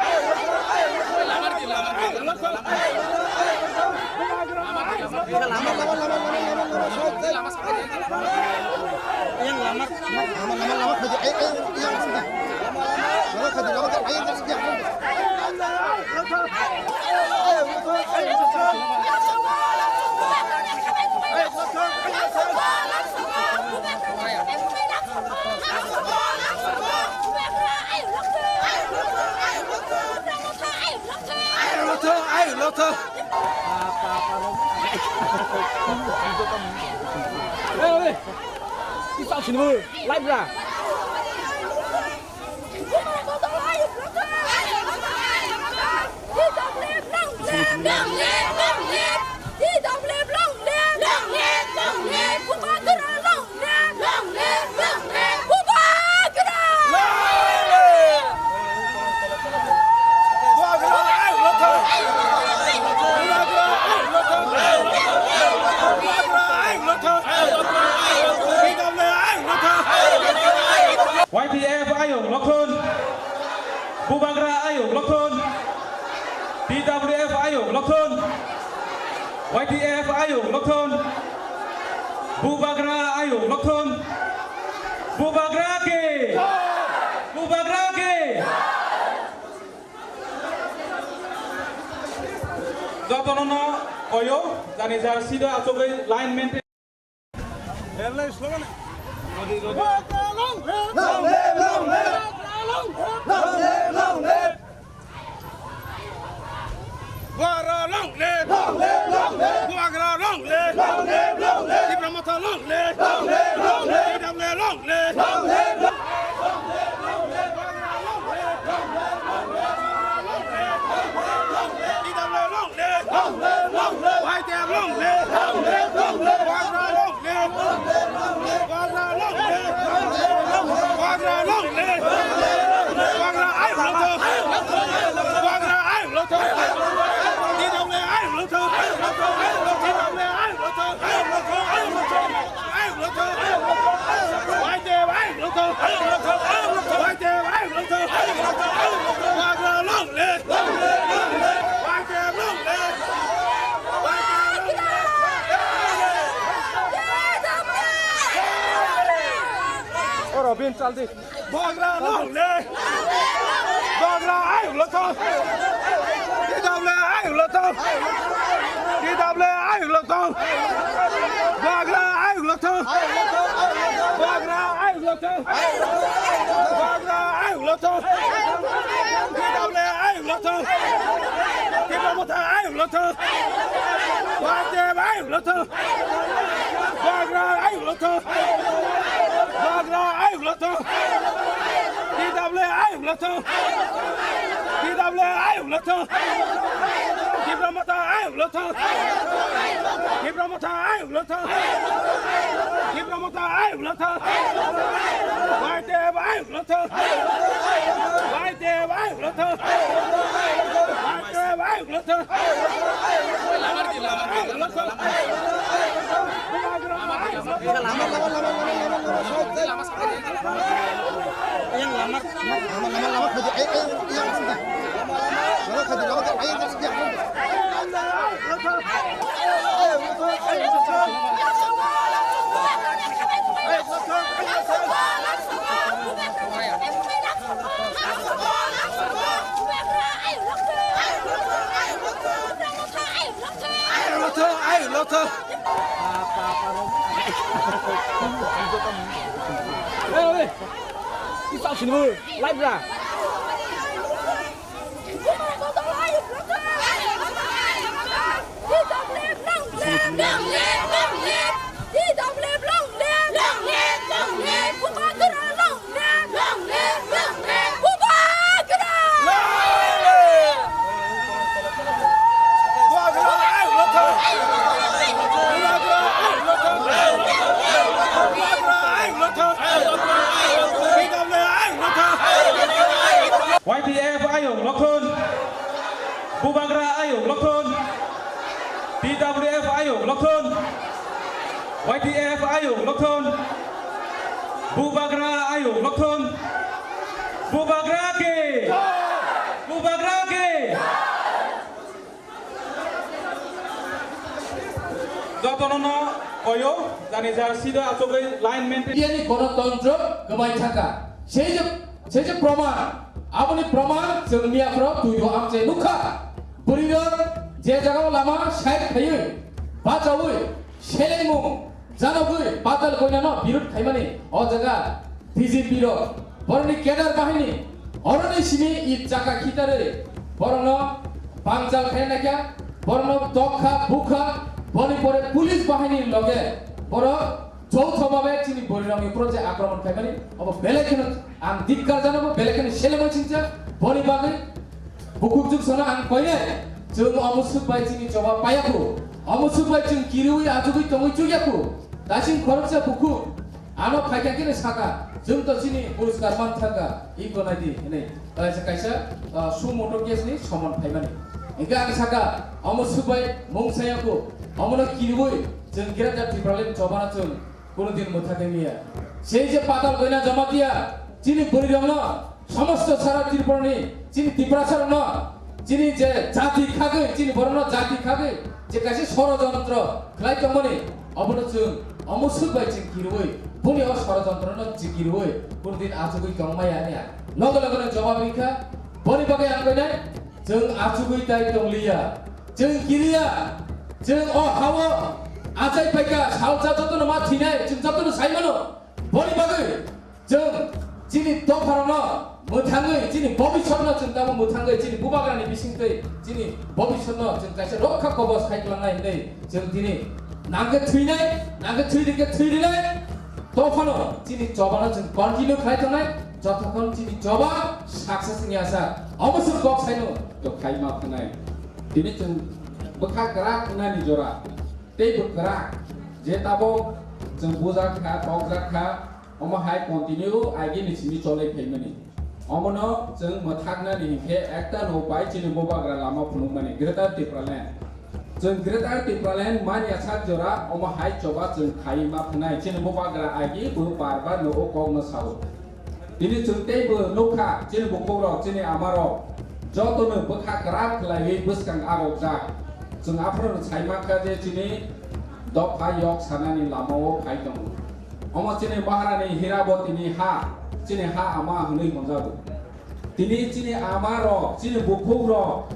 Ayuk long thung, ayuk long thung. Hey, hey. Isa sini, live ra. Long live, long live! Bubagra long live! Long live, long live! Bubagra! Bubagra ayuk long thung! Bubagra ayuk long thung! Bubagra ayuk long thung! T W A ayuk long thung! Y T F ayuk long thung! Bubagra ayuk long thung! T W F ayuk long thung! Y T F ayuk long thung! Bubagra ayuk long thung! Bubagra ke! Bubagra ke! Jotono no koyo, jani jar sida achugwi line maintain. Long live, long live! Long live, long live! Long live, long live! Bubagra long live! Long live, long live! Bubagra long live! Long live, long live! Tipra Motha long live! Long live, long live! T W A long live! Long live, long live! T W A long live! Long live, long live! Y T F long live! Long live, long live! Bubagra long live! Bubagra long live! Bubagra long live! Bubagra ayuk long thung! Bubagra ayuk long thung! T W A ayuk long thung! T W A ayuk long thung! Ayuk long thung! Y T F ayuk long thung! Y T F ayuk long thung! Bubagra long live! Y T F long live! Oro bin chal di. Bubagra long live! Bubagra ayuk long thung! T W A ayuk long thung! T W A ayuk long thung! Bubagra ayuk long thung! Bubagra ayuk long thung! Bubagra Lothong! T W A ayuk lothong! Tipra Motha ayuk lothong! Y T F ayuk lothong! Bubagra ayuk lothong! Bubagra ayuk lothong! T W A ayuk lothong! T W A ayuk lothong! Tipra Motha ayuk lothong! Tipra Motha ayuk lothong! Tipra Motha ayuk lothong! Y T F ayuk lothong! Y T F ayuk lothong! Y T F ayuk lothong! Ayuk lothong, ayuk lothong. Hey, hey. Live ra. Y T F ayuk lothong! Bubagra ayuk lothong! T W F ayuk lothong! Y T F ayuk lothong! Bubagra ayuk lothong! Bubagra ke! Bubagra ke! Jotono no koyo, jani jar sido achugwi line maintain. Indiani gonotontro kwbai thangkha. Sei je, sei je proman, aboni proman chwng miyaphoro tuido amchai nukha. Bwrwirok je jagao lama side khaiwi, bachaui, selengmung, janogwi Patal Koinano birud khaimani o jaga B J P rok, borokni cadre bahini, oroni simi i chaka khitarwi, borokno bangjal khaina kya, borokno tokha, bukha, boni pore police bahini loge, borok joutho babe chini bwrwirokni upro je akromon khaimani, obo belai kheno ang dikkar janobo, belai kheno selengma singcha, boni bagwi Bukhuk juk sono ang koinai, chwng omo swk bai chini choba paiyaku, omo swk bai chwng kiriwi achugwi tongwi chukyaku, daising khoroksa bukhuk, ano phaikha khe saka, chwng to chini puriskar man thangkha, iko naidi hinwi, kaisa kaisa, ah, suo motor case ni somon phaimani. Hingkhe ang saka, omo swk bai mung sayaku, omono kiriwi chwng Greater Tipraland chobana chwng Kono din mwthakhe miya. Sei je Patal Koina Jamatia, chini bwrwirokno, somosto sara Tripurani, chini Tiprasarokno, chini je jati khagwi, chini borokno jati khagwi, je kaisa sorojontro khlai tongmani, obono chwng omo swk bai chwng kirwi, boni o sorojontrono chwng kirwi, kono din achugwi tongmaya hwnwi ang loge loge no jobab rikha. Boni bagwi ang koinai, Chwng achugwi tai tongliya. Chwng kiriya. Chwng o hao achai paikha, salsa jotono ma thinai, chwng jotono saimano. Boni bagwi chwng chini dopharokno mwthangwi, chini bobisotno chwng tamo mwthangwi, chini bubagrani bisingtwi chini bobisotno chwng kaisa rokha kobor sai kwlangnai hinwi chwng tini nangkhe thwinai, nangkhe thwi rikhe thwi rinai. Tophano chini chobano chwng continue khlai tongnai, jotokhon chini choba success ni asa. Omo se kok saino to khai ma phanai. Tini chwng bwkha kwrak wngnani jora, tei bw kwrak je tabok chwng bujak kha, tokjak kha, omo hai continue agini simi cholai phaimani. Omono chwng mwthaknani hinkhe ekta no pai chini bubagra lama phunukmani Greater Tipraland. Chwng Greater Tipraland manya sak jora omo hai choba chwng khai ma phnai chini bubagra agi bo bar bar no o kok no sao. Tini chwng tei bo nukha chini bukhuk rok chini ama rok joto no bwkha kwrak khlaiwi bwskang arok jak. Chwng aphuru no sai mankha je chini dopha yok sanani lama o phai tongo. Omo chini Maharani Hiraboti ni ha, chini ha ama hwnwi hwnjago. Tini chini ama rok, chini bukhuk rok,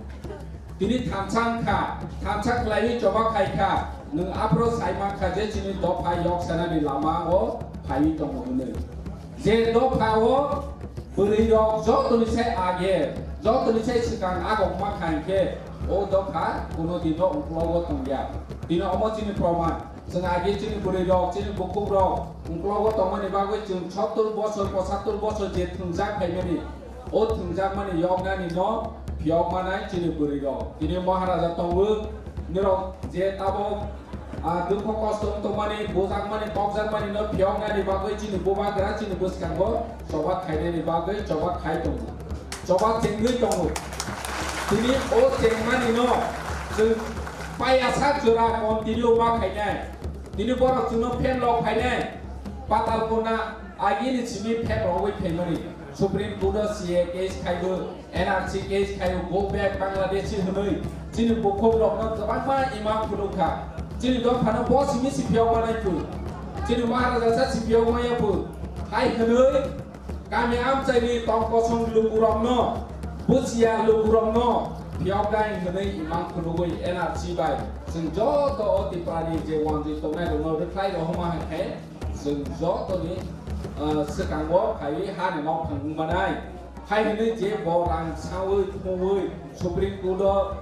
tini thamsa wngkha, thamsa khlaiwi choba khaikha, nwng aphuru sai mankha je chini dopha yok sanani lama o phaiwi tongo hwnwi. Je dopha o Bwrwi rok jotoni sai age, jotoni sai swkang agok ma kha hinkhe o dopha kuno dino uklogo tongya. Tini omo chini proman. Chwng age chini bwrwi rok, chini bukhuk rok uklogo tongmani bagwi chwng sottor bosor, pochattor bosor je thwngjak phaimani, o thwngjakmani yoknani no phiyok manai chini bwrwi rok. Tini Maharaja tongo, nirok je tabok, ah, dukho kosto wng tongmani, bujakmani, tokjakmani no phiyoknani bagwi chini bubagra chini bwskango choba khainani bagwi choba khai tongo, choba chengwi tongo. Tini o chengmani no chwng payasa jora continue ma khainai. Tini borok chwngno phen rok phainai. Patal kona agini simi phen rogwi phaimani. Supreme Court o C A case khaibo, N R C case khaibo, go back Bangladeshi hwnwi chini bukhuk rokno kwbangma imang phunukha. Chini dophano bo simi si phiyok manai phu. Chini Maharaja sa si phiyok maya phu. Hai hwnwi kami amchaini tong kosong lukurokno, busia lukurokno phiyok dai hwnwi imang phunugwi N R C bai chwng joto o Tiprani je wanjwi tongnai rokno rwkhlai rohorma hai khe chwng jotoni, ah, swkango phaiwi hani nokphang wng manai. Hai hwnwi je bo rang saui thumui Supreme Court o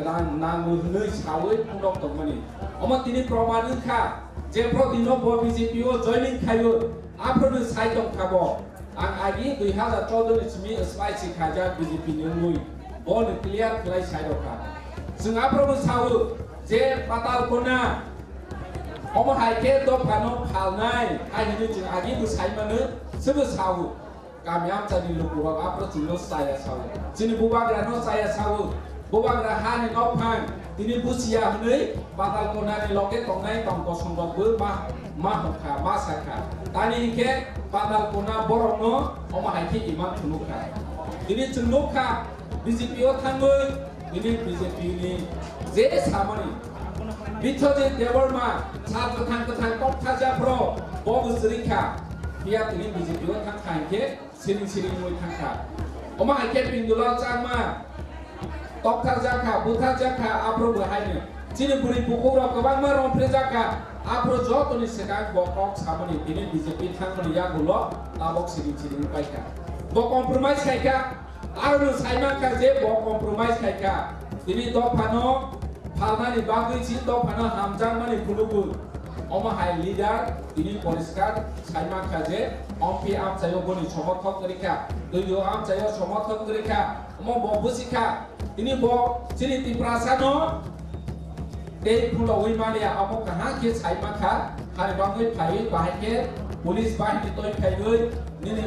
rang nango hwnwi saui phunuk tongmani. Omo tini proman wngkha je prodino bo B J P o joining khaio, aphuru sai tongkha bo. Ang agi dui hazar choudo ni simi spicy khaijak B J P ni wngwi bo ni clear khlai sai rokha. Chwng aphuru sao je Patal Kona omo hai khe dophano phalnai hai hwnwi chwng agi bo sai mano, swbo sao. Kami amchani lukurok aphuru chwngno chaya sao. Chini bubagrano chaya sao. Bubagra hani nokphang tini busia hwnwi Patal Konani loge tongnai tong kosongrokbo ma, ma hokha, ma sakha. Tani hinkhe Patal Kona borokno omo hai khe imang phunukha. Tini chwng nukha B J P o thangwi tini B J P ni je samani Bithajit Debbarma sal kwthang kwthang koktharjaphro bo bwswrwi kha. Phiya tini B J P o thangkha hinkhe siring siring wngwi thangkha. Omo hai khe Pindulal Chakma toktharjakha, butharjakha, aphuru bo haino chini bwrwi bukhukrok kwbangma romphrejakha, aphuru jotoni swkang bo kok samani tini B J P thangmani yagulo tabok siring siring wngwi paikha. Bo compromise khaikha, aroni saimankha je bo compromise khaikha. Tini dophano phalnani bagwi si dophano hamjakmani phunukgo. Omo hai leader tini poriskar saimankha je M P amchaio boni somothok rikha, twiyo amchaio somothok rikha, omo bo busikha. Tini bo chini Tiprasano tei phunugwi manya, omo kaham khe saimankha, hai bagwi phaiwi bahai khe police bahini toi phaiwi nini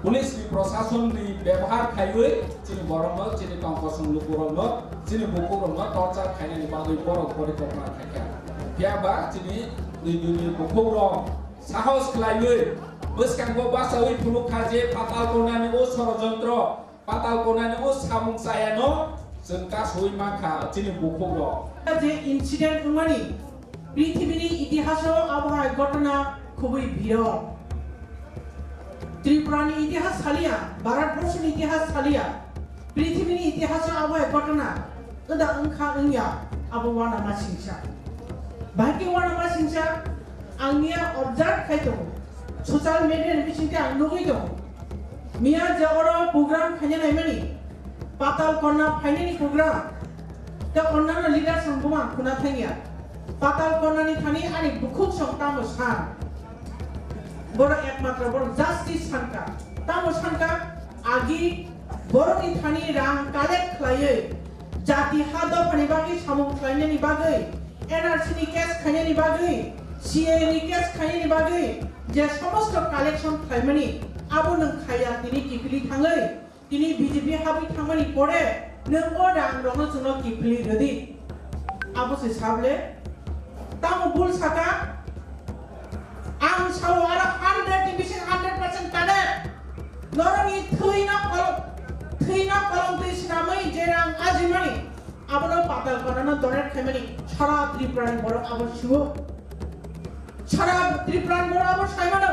police ni proshasonni bebohar khaiwi chini borokno, chini tong kosong lukurokno, chini bukhukrokno torture khainani bagwi borok porikopna khaikha. Phiya ba chini twi duni bukhukrok sahos khlaiwi bwskango bachaui phunuk kha je Patal Konani o sorojontro, Patal Konani o samung chayano chwng kasui mankha chini bukhukrok. Je incident wngmani, prithibini itihaso abo hai ghotona khubui birok. Tripurani itihas saliya, Bharatborsoni itihas saliya, prithibini itihaso abo hai ghotona wngda wngkha wngya, abo uanama singsa. Bahai khe uanama singsa, ang miya observe khai tongo, social media ni bisingtwi ang nugwi tongo. Miya je oro program khaina naimani, Patal Kona phainani program, tei onnano leaders rok buma khuna thangya. Patal Konani thani ani bukhuk song tamo san. Borok ekmatro borok justice sanka. Tamo sanka, agi borokni thani rang collect khlaiwi jati ha dophani bagwi samung khlainani bagwi, N R C ni case khainani bagwi, C A A ni case khainani bagwi je somosto collection khlaimani abo nwng khaiya tini kiphilwi thangwi. Tini B J P habwi thangmani pore nwng o rang rokno chwngno kiphilwi rwdi. Abo se sable. Tamo bul saka. Ang sao aro hundred ni bising hundred percent correct. Norokni thwino kolom, thwino kolom twi swnamwi je rang ajimani. Abono Patal Konano donate khaimani sara Tripura ni borok abo sio. Sara Tripura ni borok abo saimano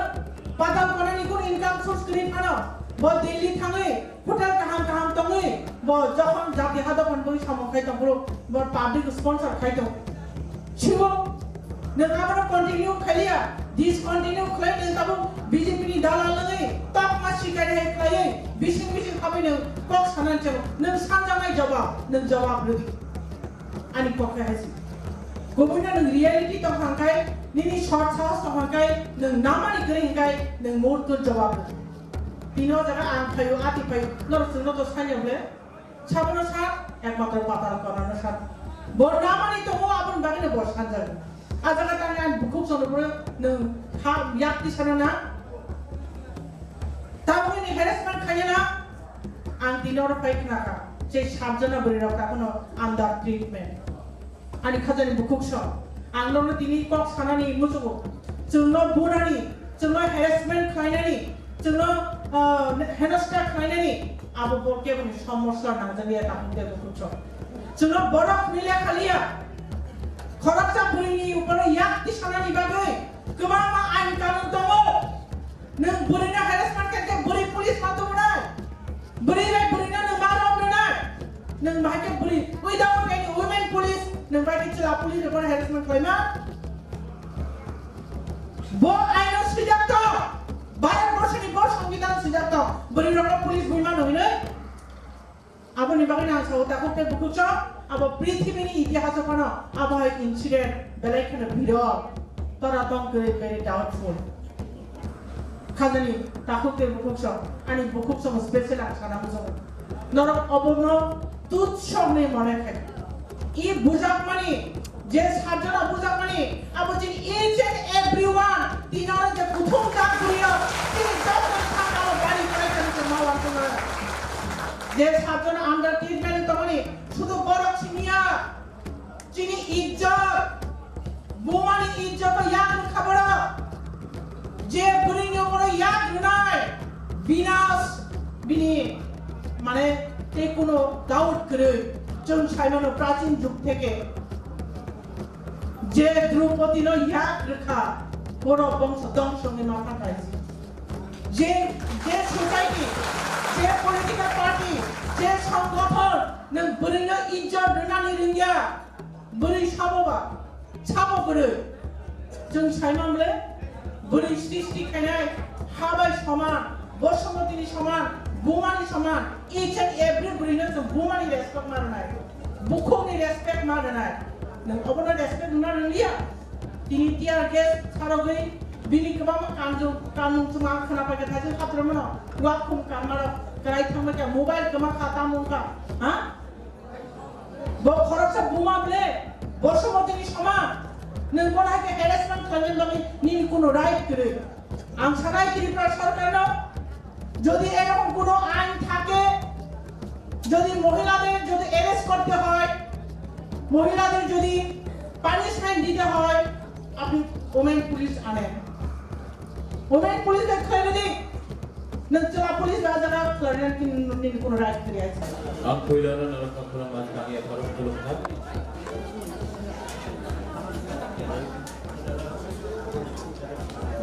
Patal Konani kun income source kwrwi phano bo Delhi thangwi hotel kaham kaham tongwi bo jokhon jati ha dophani bagwi samung khai tongphuru bo public sponsor khai tong. Sio nwng abono continue khailiya, discontinue khlai nwng tabuk B J P ni dalal wngwi tokma sikari hai khlaiwi kok sanani chwng nwng sanjaknai jawab, nwng jawab rwdi. Ani kok khe hai se. Kubui no nwng reality tong hang khai, nini sor sahos tong hang khai, nwng namani kwrwi hwn khai, nwng murto jawab rwdi. Tini o jaga ang phaio, ati phaio, norok chwngno to sanya ble. Sabono sa, ekmatro patal konano sa. Bo namani tongo, aboni bagwino bo sanjak. A jaga tangwi ang bukhuk chwngno phuru nwng ha yak tisana na? Tabukni harassment khaina na? Ang tini oro phai khna kha. Je sat jona bwrwi rok takhwno under treatment. Ani khajani bukhuk song. Ang norokno tini kok sanani muchungo. Chwngno bunani, chwngno harassment khlainani, chwngno, ah, henosna khlainani, abo bo keboni somosya nangjak ya takhuk tei bukhuk song. Chwngno borok hwnwi lekha liya. Khoroksa bwrwini uporo yak tisanani bagwi kwbangma ain kanun tongo. Nwng bwrwino harassment khe, khe bwrwi police ma tubunai? Bwrwi bai bwrwino nwng ma romrwnai? Nwng bahai khe bwrwi without any women police, nwng bahai khe chwla police rokno harassment khlaima? Bo aino swijak tong, Bharat borshoni bo songbidan swijak tong, bwrwi rokno police buima nw hwnwi? Aboni bagwi ang sao takhuk tei bukhuk song, abo prithibini itihaso phano abo hai incident belai kheno birol, tora tong kwrwi very doubtful. Khajani takhuk tei bukhuk song, ani bukhuk song special ang sana muchungo. Norok obono tutsho hwnwi mone khe. I bujakmani Je sajona bujakmani, abo chini each and everyone, tini oro je kuthum jak guriyo, chini joto thangalo bari korai kani se ma uansuknai. Je sajona under treatment tongmani, sudu borok simiya, chini ijjot, bumani ijjot o yak rwkha borok. Je bwrwini omono yak rwnai, binas bini, mane, tei kuno doubt kwrwi. Chwng saimano prachin jug theke je Droupadi no yak rwkha, borok bongso dongso wngwi ma thangkha. Je, je society, je political party, je songgothon nwng bwrwino ijjot rwnani rwngya, bwrwi sabo ba, sabo bwrwi. Chwng saimang le, bwrwi srishti khainai, ha bai soman, bosomotini soman, bumani soman, each and every bwrwino chwng bumani respect ma rwnai, bukhukni respect ma rwnai. Nwng obono respect rwna rwliya? Tini tear gas sarogwi bini kwbangma kanjung, kanmung chwng ang khwna paikha, thaising khatrwmano, uakhum kanmarok kwrai thangbaikha, mobile kwma kha, tamo wngkha, ha? Bo khoroksa buma ble, bosomotini soman. Nwng bono hai khe harassment khlaina bagwi nini kuno right kwrwi. Ang sanai Tripura sorkarno, jodi erokom kuno ain thake, jodi mohilader jodi arrest korte hoy, mohilader jodi punishment dite hoy, apni women police anen. Women police bai khlai rwdi. Nwng chwla police bai jaga khlai rwna nini kuno right kwrwi hai se. Ang puilano norokno khulumma thani apharok khulumkha.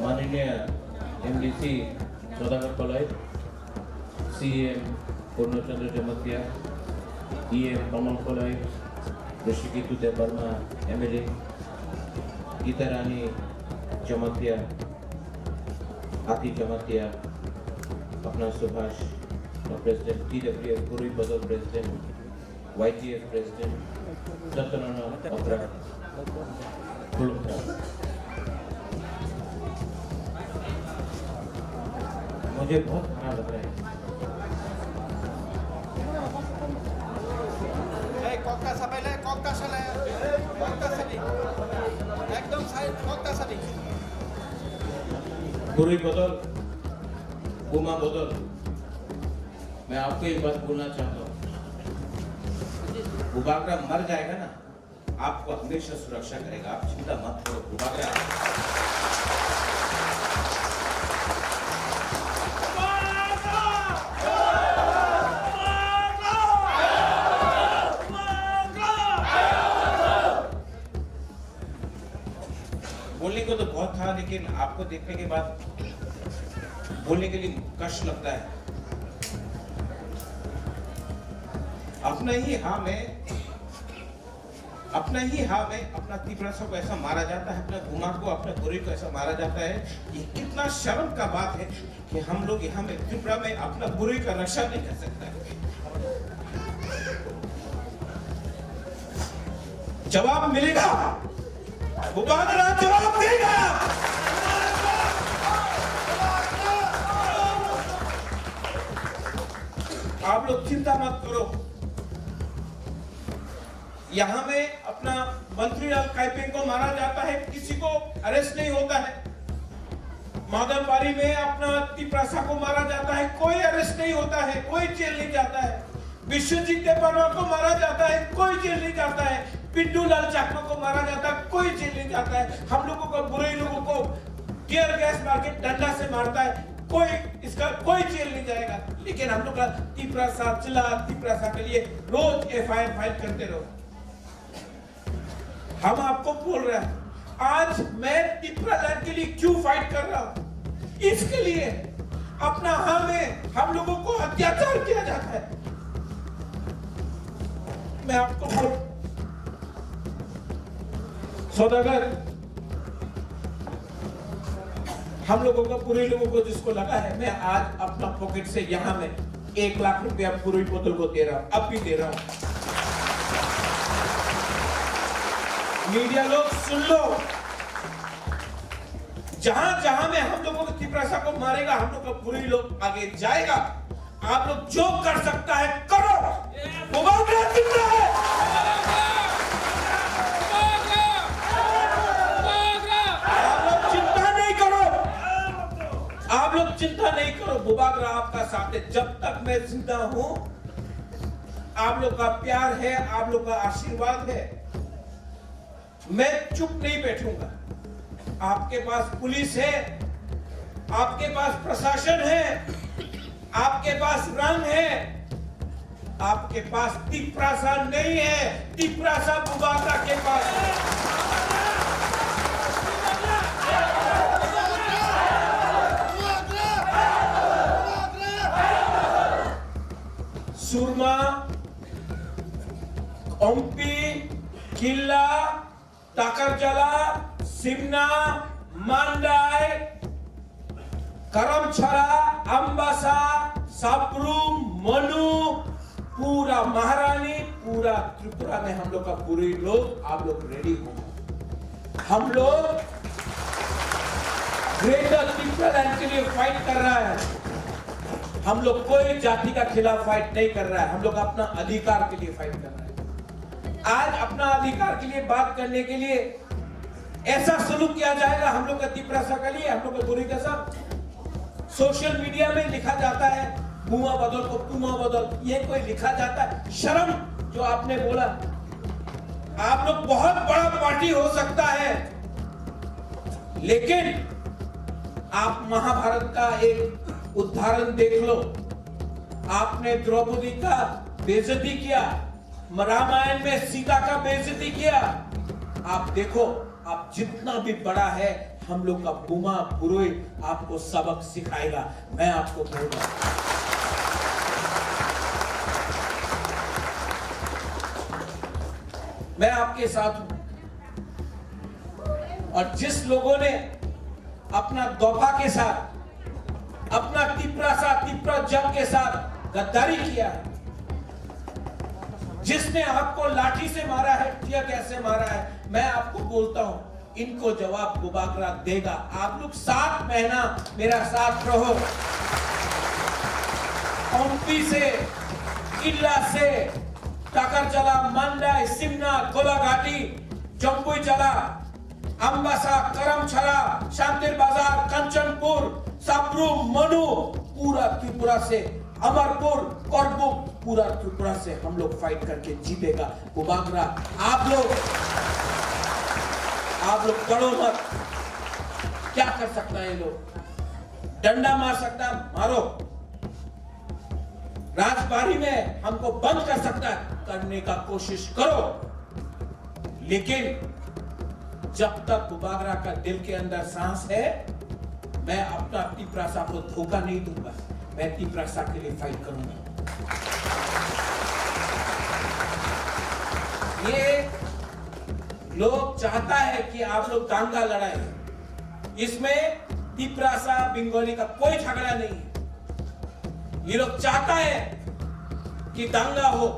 Mananiya M D C Sudhakar Palai, C M Purno Chandra Jamatia, E M Kamal Kolai, Rishiketu Debbarma, M L A, Gita Rani Jamatia, Ati Jamatia, Apna Subhash, President, T W F Kurui Badal President, Y T F President, Satyanarayana Okra, Khulumkha. मुझे बहुत खराब लग रहा है। এই কক্কা চাপাইলে, কক্কা চালে, কক্কা চাবি। একদম সাইড, কক্কা চাবি। Kurui Badal, Buma Badal, मैं आपको एक बात बोलना चाहता हूँ। Bubagra मर जाएगा ना, आपको हमेशा सुरक्षा करेगा, आप चिंता मत करो, बुलाकर बोलने को तो बहुत था, लेकिन आपको देखने के बाद बोलने के लिए कष्ट लगता है। अपना ही हाँ में अपना ही हाँ में अपना तिपरासा को ऐसा मारा जाता है, अपना गुमा को, अपने गोरी को ऐसा मारा जाता है। ये कितना शर्म का बात है कि हम लोग यहाँ में, त्रिपुरा में अपना बुराई का रक्षा नहीं कर सकता है। जवाब मिलेगा, बुबागरा जवाब देगा। आप लोग चिंता मत करो, यहाँ में अपना मंत्री लाल काइपिंग को मारा जाता है, किसी को अरेस्ट नहीं होता है। मादनबारी में अपना तिपरासा को मारा जाता है, कोई अरेस्ट नहीं होता है, कोई जेल नहीं जाता है। विश्वजीत देबबर्मा को मारा जाता है, कोई जेल नहीं जाता है। पिंटू लाल चाकमा को मारा जाता है, कोई जेल नहीं जाता है। हम लोगों को, बुराई लोगों को टीयर गैस मार के डंडा से मारता है, कोई, इसका कोई जेल नहीं जाएगा। लेकिन हम लोग का तिपरासा, जिला तिपरासा के लिए रोज एफआईआर फाइल करते रहो। हम आपको बोल रहे हैं, आज मैं तिपरा लैंड के लिए क्यों फाइट कर रहा हूं? इसके लिए, अपना हाँ में हम लोगों को अत्याचार किया जाता है। मैं आपको बोल, सौदागर, हम लोगों का, बुराई लोगों को जिसको लगा है, मैं आज अपना पॉकेट से यहाँ में एक लाख रुपया बुराई बोतल को दे रहा हूँ, अब भी दे रहा हूँ। मीडिया लोग सुन लो, जहां जहां में हम लोगों को, तिपरासा को मारेगा, हम लोग का बुराई लोग आगे जाएगा। आप लोग जो कर सकता है करो, बुबागरा जिंदा है। आप लोग चिंता नहीं करो, आप लोग चिंता नहीं करो, बुबागरा आपका साथ है। जब तक मैं जिंदा हूं, आप लोग का प्यार है, आप लोग का आशीर्वाद है, मैं चुप नहीं बैठूंगा। आपके पास पुलिस है, आपके पास प्रशासन है, आपके पास रंग है, आपके पास तिपरासा नहीं है, तिपरासा बुबागरा के पास है। सुरमा, ओम्पी, किल्ला, Takarjala, Simna, Mandai, Karamchara, Ambasa, Sabrum, Manu, पूरा महारानी, पूरा त्रिपुरा में हम लोग का बुराई लोग, आप लोग रेडी हो। हम लोग ग्रेटर तिपरा लैंड के लिए फाइट कर रहा है। हम लोग कोई जाति का खिलाफ फाइट नहीं कर रहा है, हम लोग अपना अधिकार के लिए फाइट कर रहा है। आज अपना अधिकार के लिए बात करने के लिए ऐसा सलूक किया जाएगा हम लोग का तिपरासा के लिए, हम लोग का बुराई का सब सोशल मीडिया में लिखा जाता है, बुआ बदल को पुआ बदल, ये कोई लिखा जाता है? शर्म, जो आपने बोला। आप लोग बहुत बड़ा पार्टी हो सकता है, लेकिन आप महाभारत का एक उदाहरण देख लो। आपने द्रौपदी का बेइज्जती किया, रामायण में सीता का बेइज्जती किया। आप देखो, आप जितना भी बड़ा है, हम लोग का बुआ बुराई आपको सबक सिखाएगा। मैं आपको बोल रहा हूं, मैं आपके साथ हूं। और जिस लोगों ने अपना दोफा के साथ, अपना तिपरासा, तिपरा जंग के साथ गद्दारी किया है, जिसने आपको लाठी से मारा है, टीयर गैस से मारा है, मैं आपको बोलता हूं, इनको जवाब बुबागरा देगा। आप लोग सात महीना मेरा साथ रहो। ओम्पी से, किल्ला से, टाकरजला, मांडाई, सिमना, गोलाघाटी, जम्पुईजला, अम्बासा, करमछड़ा, शांतिर बाजार, कंचनपुर, साब्रुम, मनु, पूरा त्रिपुरा से, अमरपुर, करबुक, पूरा त्रिपुरा से हम लोग फाइट करके जीतेगा। बुबागरा, आप लोग, आप लोग डरो मत। क्या कर सकता है ये लोग? डंडा मार सकता है, मारो। राजबाड़ी में हमको बंद कर सकता है, करने का कोशिश करो। लेकिन जब तक बुबागरा का दिल के अंदर सांस है, मैं अपना तिपरासा को धोखा नहीं दूंगा। मैं तिपरासा के लिए फाइट करूंगा। ये लोग चाहता है कि आप लोग दांगा लड़ाए। इसमें तिपरासा बंगाली का कोई झगड़ा नहीं है। ये लोग चाहता है कि दंगा हो,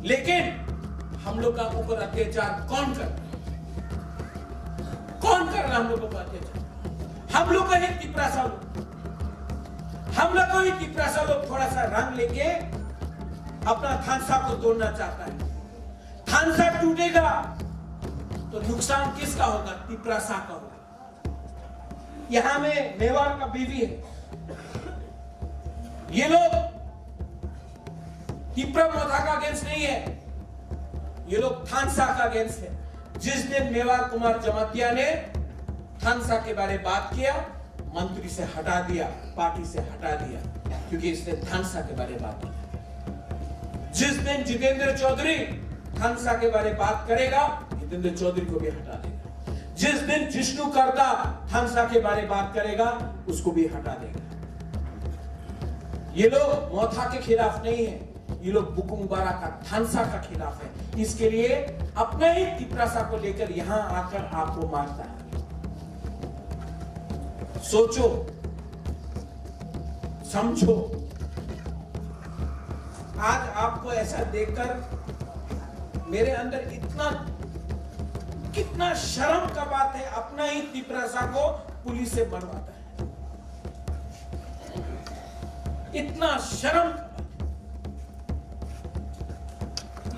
लेकिन हम लोग का ऊपर अत्याचार कौन कर रहा है? कौन कर रहा है हम लोगों का अत्याचार? हम लोग का ही तिपरासा लोग, हम लोग को ही तिपरासा लोग थोड़ा सा रंग लेके अपना थानसा को तोड़ना चाहता है। थानसा टूटेगा तो नुकसान किसका होगा? तिपरासा का होगा। यहाँ में मेवाड़ का बीवी है। ये लोग तिपरा मोथा का अगेंस्ट नहीं है, ये लोग थानसा का अगेंस्ट है। जिस दिन मेवाड़ कुमार जमातिया ने थानसा के बारे बात किया, मंत्री से हटा दिया, पार्टी से हटा दिया, क्योंकि इसने थानसा के बारे बात किया। जिस दिन जितेंद्र चौधरी थानसा के बारे बात करेगा, जितेंद्र चौधरी को भी हटा देगा। जिस दिन जिष्णु करदा थानसा के बारे बात करेगा, उसको भी हटा देगा। ये लोग मोथा के खिलाफ नहीं है, ये लोग बुकुंग बारा का थानसा का खिलाफ है। इसके लिए अपने ही तिपरासा को लेकर यहाँ आकर आपको मारता है। सोचो, समझो। आज आपको ऐसा देखकर मेरे अंदर इतना, कितना शर्म का बात है, अपना ही तिपरासा को पुलिस से मरवाता है। इतना शर्म।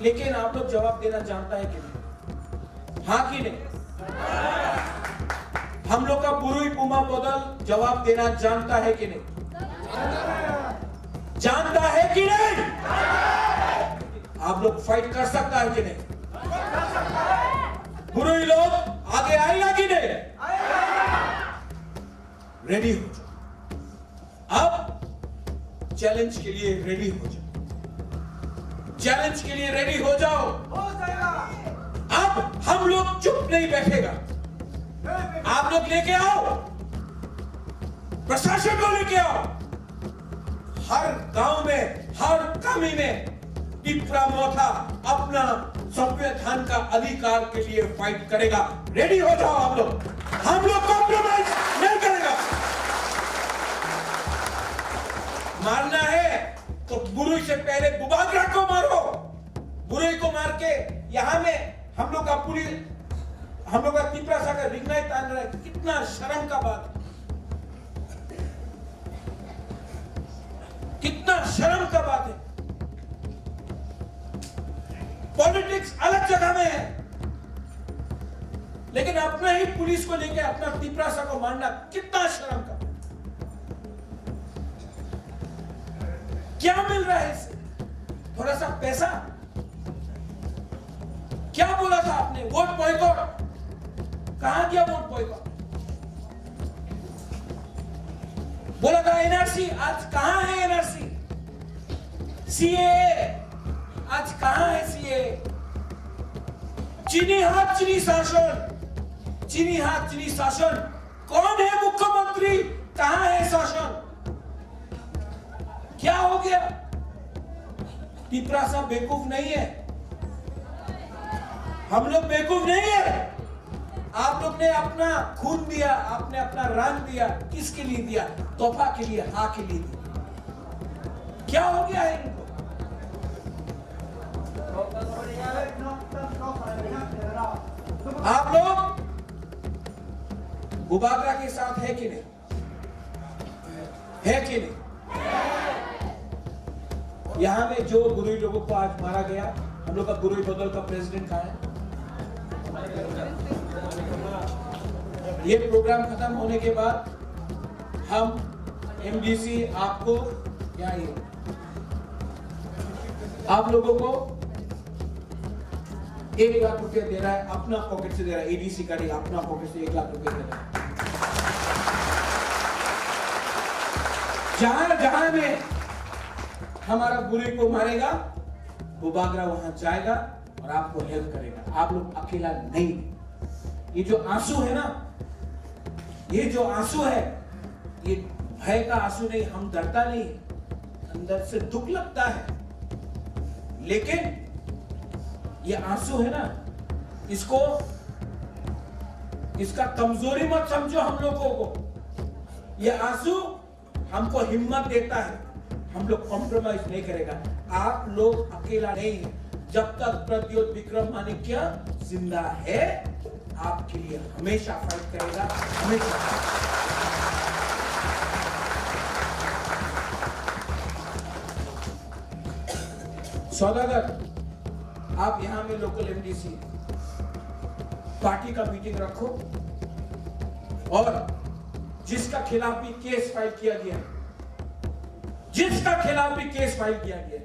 लेकिन आप लोग जवाब देना जानता है कि नहीं? हाँ कि नहीं? हम लोग का बुरुई बुमा बदल जवाब देना जानता है कि नहीं? जानता है कि नहीं? आप लोग फाइट कर सकता है कि नहीं? बुरुई लोग आगे आएगा कि नहीं? रेडी हो जाओ। अब चैलेंज के लिए रेडी हो जाओ। चैलेंज के लिए रेडी हो जाओ। अब हम लोग चुप नहीं बैठेगा। आप लोग लेके आओ, प्रशासन को लेके आओ। हर गांव में, हर कमी में तिपरा मोथा अपना संविधान का अधिकार के लिए फाइट करेगा। रेडी हो जाओ आप लोग, हम लोग कॉम्प्रोमाइज नहीं करेगा। मारना है तो बुरुई से पहले बुबागरा को मारो। बुरुई को मार के यहाँ में हम लोग का पुलिस, हम लोग का तिपरासा का रिंगनाई तान रहा है। कितना शर्म का बात है, कितना शर्म का बात है। पॉलिटिक्स अलग जगह में है, लेकिन अपना ही पुलिस को लेके अपना तिपरासा को मारना कितना शर्म का बात है। क्या मिल रहा है इससे? थोड़ा सा पैसा। क्या बोला था आपने? Vote boycott. कहाँ गया वोट बॉयकॉट? बोला था एनआरसी, आज कहाँ है एनआरसी? सीएए, आज कहाँ है सीएए? चीनी हाथ चीनी शासन, चीनी हाथ चीनी शासन। कौन है मुख्यमंत्री? कहाँ है शासन? क्या हो गया? तिपरासा बेवकूफ नहीं है, हम लोग बेवकूफ नहीं है। आप लोग ने अपना खून दिया, आपने अपना रंग दिया, किसके लिए दिया? तोहफा के लिए, हाँ के लिए दिया। क्या हो गया है इनको? आप लोग बुबागरा के साथ है कि नहीं? है कि नहीं? यहाँ में जो बुरुई लोगों को आज मारा गया, हम लोग का बुरुई बदल का प्रेसिडेंट कहाँ है? ये प्रोग्राम खत्म होने के बाद हम एमडीसी आपको, यहाँ ये, आप लोगों को एक लाख रुपया दे रहा है, अपना पॉकेट से दे रहा है, एडीसी का नहीं, अपना पॉकेट से एक लाख रुपया दे रहा है। जहां जहां में हमारा बुरे को मारेगा, वो बागरा वहां जाएगा और आपको हेल्प करेगा। आप लोग अकेला नहीं। ये जो आंसू है ना, ये जो आंसू है, ये भय का आंसू नहीं, हम डरता नहीं, अंदर से दुख लगता है, लेकिन ये आंसू है ना, इसको इसका कमजोरी मत समझो हम लोगों को। ये आंसू हमको हिम्मत देता है, हम लोग कॉम्प्रोमाइज नहीं करेगा। आप लोग अकेला नहीं है। जब तक प्रद्योत विक्रम माणिक्य जिंदा है, आपके लिए हमेशा फाइट करेगा, हमेशा। सौदागर, आप यहाँ में लोकल एमडीसी पार्टी का मीटिंग रखो और जिसका खिलाफ भी केस फाइल किया गया, जिसका खिलाफ भी केस फाइल किया गया,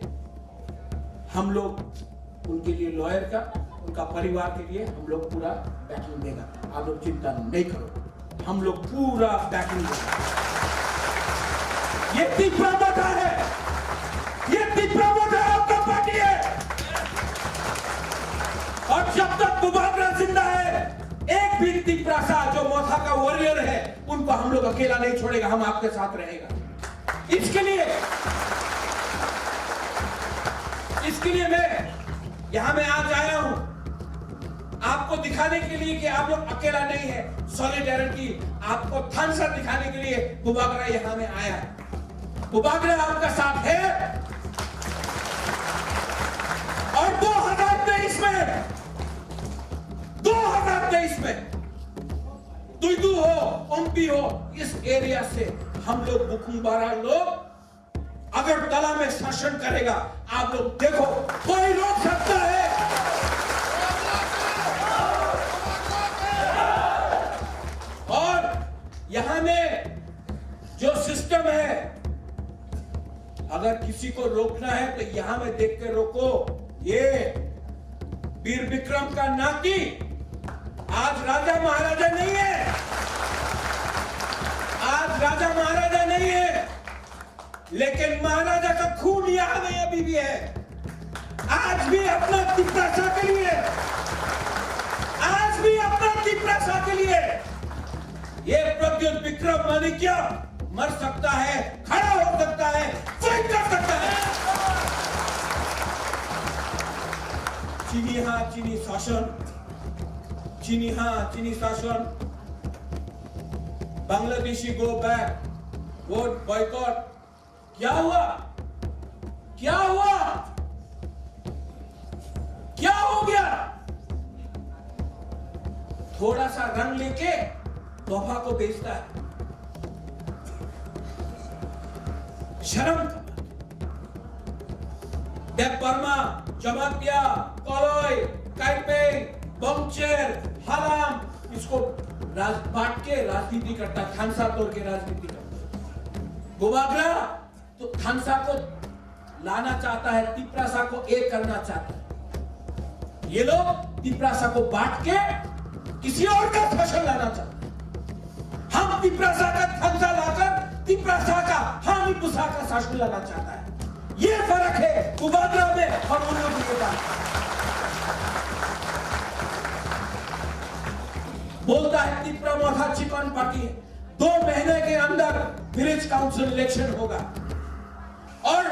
हम लोग उनके लिए लॉयर का, उनका परिवार के लिए हम लोग पूरा बैकिंग देगा। आप लोग चिंता नहीं करो, हम लोग पूरा बैकिंग देगा। ये तिपरा मोर्चा है, ये तिपरा मोर्चा आपका पार्टी है। और जब तक बुबागरा जिंदा है, एक भी तिपरासा जो मोर्चा का वॉरियर है, उनको हम लोग अकेला नहीं छोड़ेगा, हम आपके साथ रहेगा। इसके लिए, इसके लिए मैं यहाँ में आज आया हूँ, आपको दिखाने के लिए कि आप लोग अकेला नहीं है। सॉलिडारिटी आपको थानसा दिखाने के लिए बुबागरा यहाँ में आया है। बुबागरा आपका साथ है। और दो हज़ार तेईस में, दो हज़ार तेईस में तुइदू हो, ओम्पी हो, इस एरिया से हम लोग बुकुंबारा लोग अगरतला में शासन करेगा। आप लोग देखो, कोई रोक सकता है? और यहाँ में जो सिस्टम है, अगर किसी को रोकना है तो यहाँ में देख के रोको। ये वीर विक्रम का नाती आज राजा महाराजा नहीं है, आज राजा महाराजा नहीं है, लेकिन महाराजा का खून यहाँ में अभी भी है। आज भी अपना तिपरासा के लिए, आज भी अपना तिपरासा के लिए ये प्रद्युत विक्रम माणिक्य मर सकता है, खड़ा हो सकता है, फाइट कर सकता है। चिनी हाँ चिनी शासन, चिनी हाँ चिनी शासन। Bangladeshi go back, vote boycott। क्या हुआ? क्या हुआ? क्या हो गया? थोड़ा सा रंग लेके तोहफा को बेचता है। शर्म का बात। देव वर्मा, जमातिया, कलई, काइपेंग, बंगचेर, हालाम, इसको राज-, बांट के राजनीति करता है, थानसा तोड़ के राजनीति करता है। बुबागरा तो थानसा को लाना चाहता है, तिपरासा को एक करना चाहता है। ये लोग तिपरासा को बांट के किसी और का शासन लाना चाहते हैं। हम तिपरासा का थानसा लाकर तिपरासा का हानी पुसा का शासन लाना चाहता है। ये फर्क है बुबागरा में और उन लोगों के पास। बोलता है तिपरा मोर्चा चिकन पार्टी है। दो महीने के अंदर विलेज काउंसिल इलेक्शन होगा और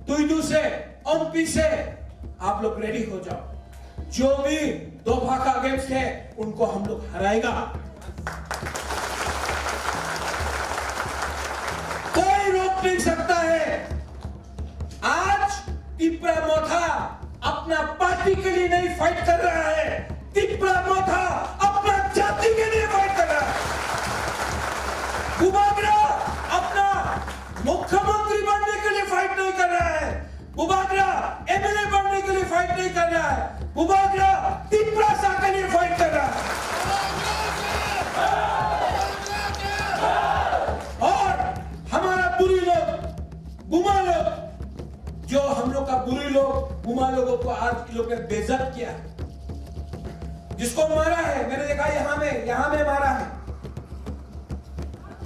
तुइदू से, ओम्पी से आप लोग रेडी हो जाओ। जो भी दोफा का अगेंस्ट है, उनको हम लोग हराएगा। कोई रोक नहीं सकता है। आज तिपरा मोर्चा अपना पार्टी के लिए नहीं फाइट कर रहा है, तिपरा मोर्चा अपना जाति के लिए फाइट कर रहा है। बुबागरा अपना मुख्यमंत्री बनने के लिए फाइट नहीं कर रहा है, बुबागरा एमएलए बनने के लिए फाइट नहीं कर रहा है, बुबागरा तिपरासा के लिए फाइट कर रहा है। और हमारा बुरी लोग, बुमा लोग, जो हम लोग का बुरी लोग, बुमा लोगों को आज ये लोग ने बेइज्जत किया, जिसको मारा है, मैंने देखा यहाँ में, यहाँ में मारा है।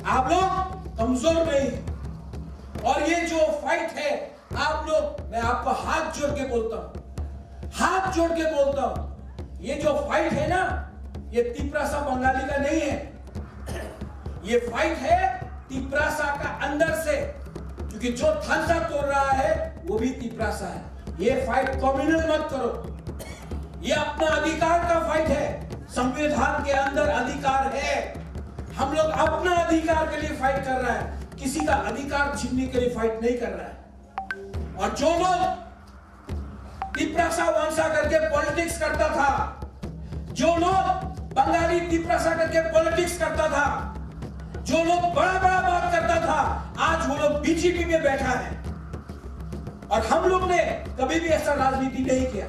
आप लोग कमजोर नहीं। और ये जो फाइट है, आप लोग, मैं आपको हाथ जोड़ के बोलता हूँ, हाथ जोड़ के बोलता हूँ, ये जो फाइट है ना, ये तिपरासा बंगाली का नहीं है। ये फाइट है तिपरासा का अंदर से, क्योंकि जो थानसा तोड़ रहा है, वो भी तिपरासा है। ये फाइट कम्युनल मत करो, ये अपना अधिकार का फाइट है। संविधान के अंदर अधिकार है। हम लोग अपना अधिकार के लिए फाइट कर रहा है, किसी का अधिकार छीनने के लिए फाइट नहीं कर रहा है। और जो लोग तिप्रासा वंशा करके पॉलिटिक्स करता था, जो लोग बंगाली तिप्रासा करके पॉलिटिक्स करता था, जो लोग बड़ा बड़ा बात करता था, आज वो लोग बीजेपी में बैठा है। और हम लोग ने कभी भी ऐसा राजनीति नहीं किया।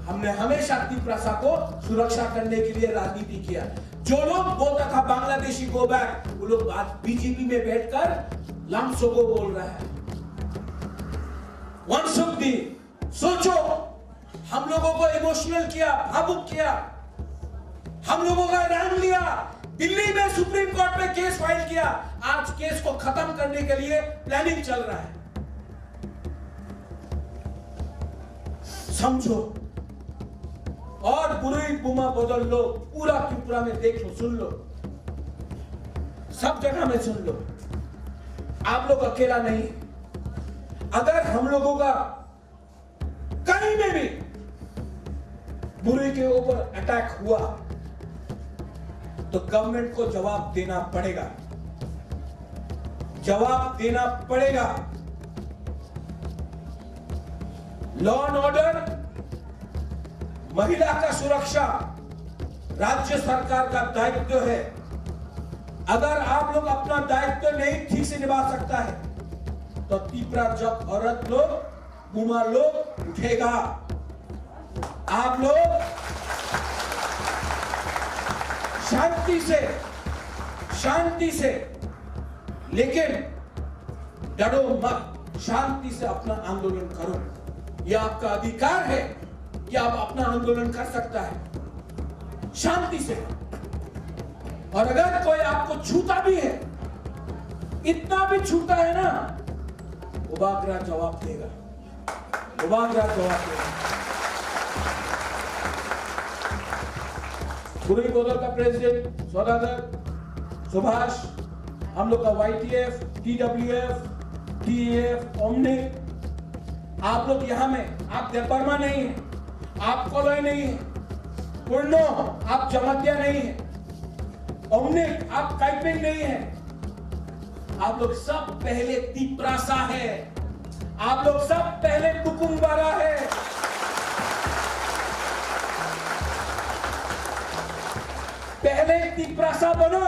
हमने हमेशा तिप्रासा को सुरक्षा करने के लिए राजनीति किया। जो लोग बोलता था बांग्लादेशी गो बैक, वो लोग आज बीजेपी में बैठकर लामसोगो बोल रहा है। वंशुक दी, सोचो, हम लोगों को इमोशनल किया, भावुक किया, हम लोगों का रंग लिया, दिल्ली में सुप्रीम कोर्ट में केस फाइल किया। आज केस को खत्म करने के लिए प्लानिंग चल रहा है। समझो। और बुरुई बुमा बदल लो, पूरा त्रिपुरा में देख लो, सुन लो, सब जगह में सुन लो। आप लोग अकेला नहीं। अगर हम लोगों का कहीं में भी बुरुई के ऊपर अटैक हुआ तो गवर्नमेंट को जवाब देना पड़ेगा, जवाब देना पड़ेगा। लॉ एंड ऑर्डर, महिला का सुरक्षा राज्य सरकार का दायित्व है। अगर आप लोग अपना दायित्व नहीं ठीक से निभा सकता है तो तिप्रा जग औरत लोग, बुमा लोग उठेगा। आप लोग शांति से, शांति से, लेकिन डरो मत, शांति से अपना आंदोलन करो। यह आपका अधिकार है कि आप अपना आंदोलन कर सकता है शांति से। और अगर कोई आपको छूता भी है, इतना भी छूता है ना, उबागरा जवाब देगा। उबागरा जवाब देगा। बुरुई बदल का प्रेसिडेंट सौदागर, सुभाष, हम लोग का वाईटीएफ, टीडब्ल्यूएफ, टीएएफ, ओमनिक, आप लोग यहाँ में, आप देबबर्मा नहीं है, आप कोलोई नहीं है, पूर्णो, आप जमातिया नहीं है, ओमनिक, आप काइपेन नहीं है, आप लोग सब पहले तिप्रासा है, आप लोग सब पहले कुकुम्बारा है। पहले तिप्रासा बनो।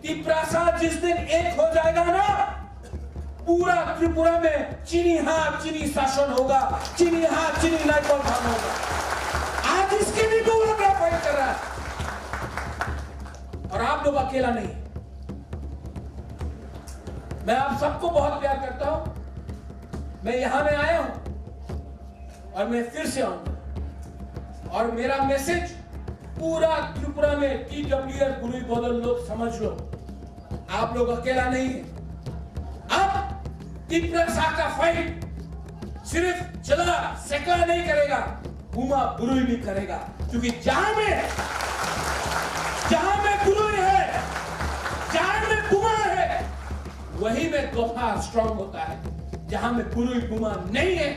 तिप्रासा जिस दिन एक हो जाएगा ना, पूरा त्रिपुरा में चीनी हाथ चीनी शासन होगा, चीनी हाथ चीनी लाइट बल्ब होगा। आज इसके भी बुआ फाइट कर रहा है। और आप लोग अकेला नहीं। मैं आप सबको बहुत प्यार करता हूं। मैं यहां में आया हूं और मैं फिर से आऊंगा। और मेरा मैसेज पूरा त्रिपुरा में टीडब्ल्यूएफ बुरुई बदल लोग समझ लो, आप लोग अकेला नहीं है। अब तिप्रासा का फाइट सिर्फ जला सेका नहीं करेगा, बुमा बुरुई भी करेगा, क्योंकि जहां में, जहां में बुरुई है, जहां में बुमा है, वही में दोफा स्ट्रांग होता है। जहां में बुरुई बुमा नहीं है,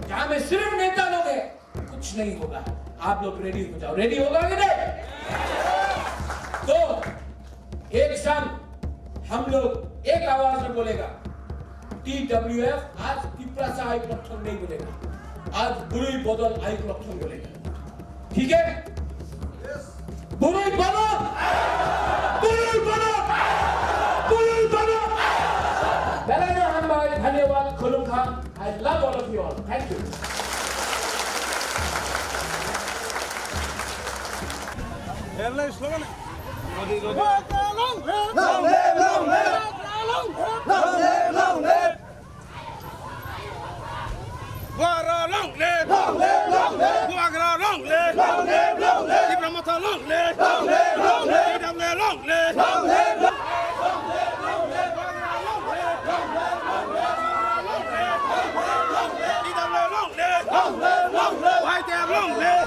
जहां में सिर्फ नेता लोग हैं, कुछ नहीं होगा। आप लोग रेडी हो जाओ। रेडी होगा कि नहीं? तो एक साथ हम लोग एक आवाज में बोलेगा, टीडब्ल्यूएफ आज तिप्रासा आयुक्त लक्षण नहीं बोलेगा, आज बुरुई बदल आयुक्त लक्षण बोलेगा। ठीक है? बुरुई बदल, बुरुई बदल, बुरुई बदल। Belai no hambai, dhanyawad, khulumkha. I love all of you all. Thank you. Long live, long live. Long live, long live. Bubagra long live. Long live, long live. Bubagra long live. Long live, long live. Tipra Motha long live. Long live, long live. T W A long live. Long live, long live.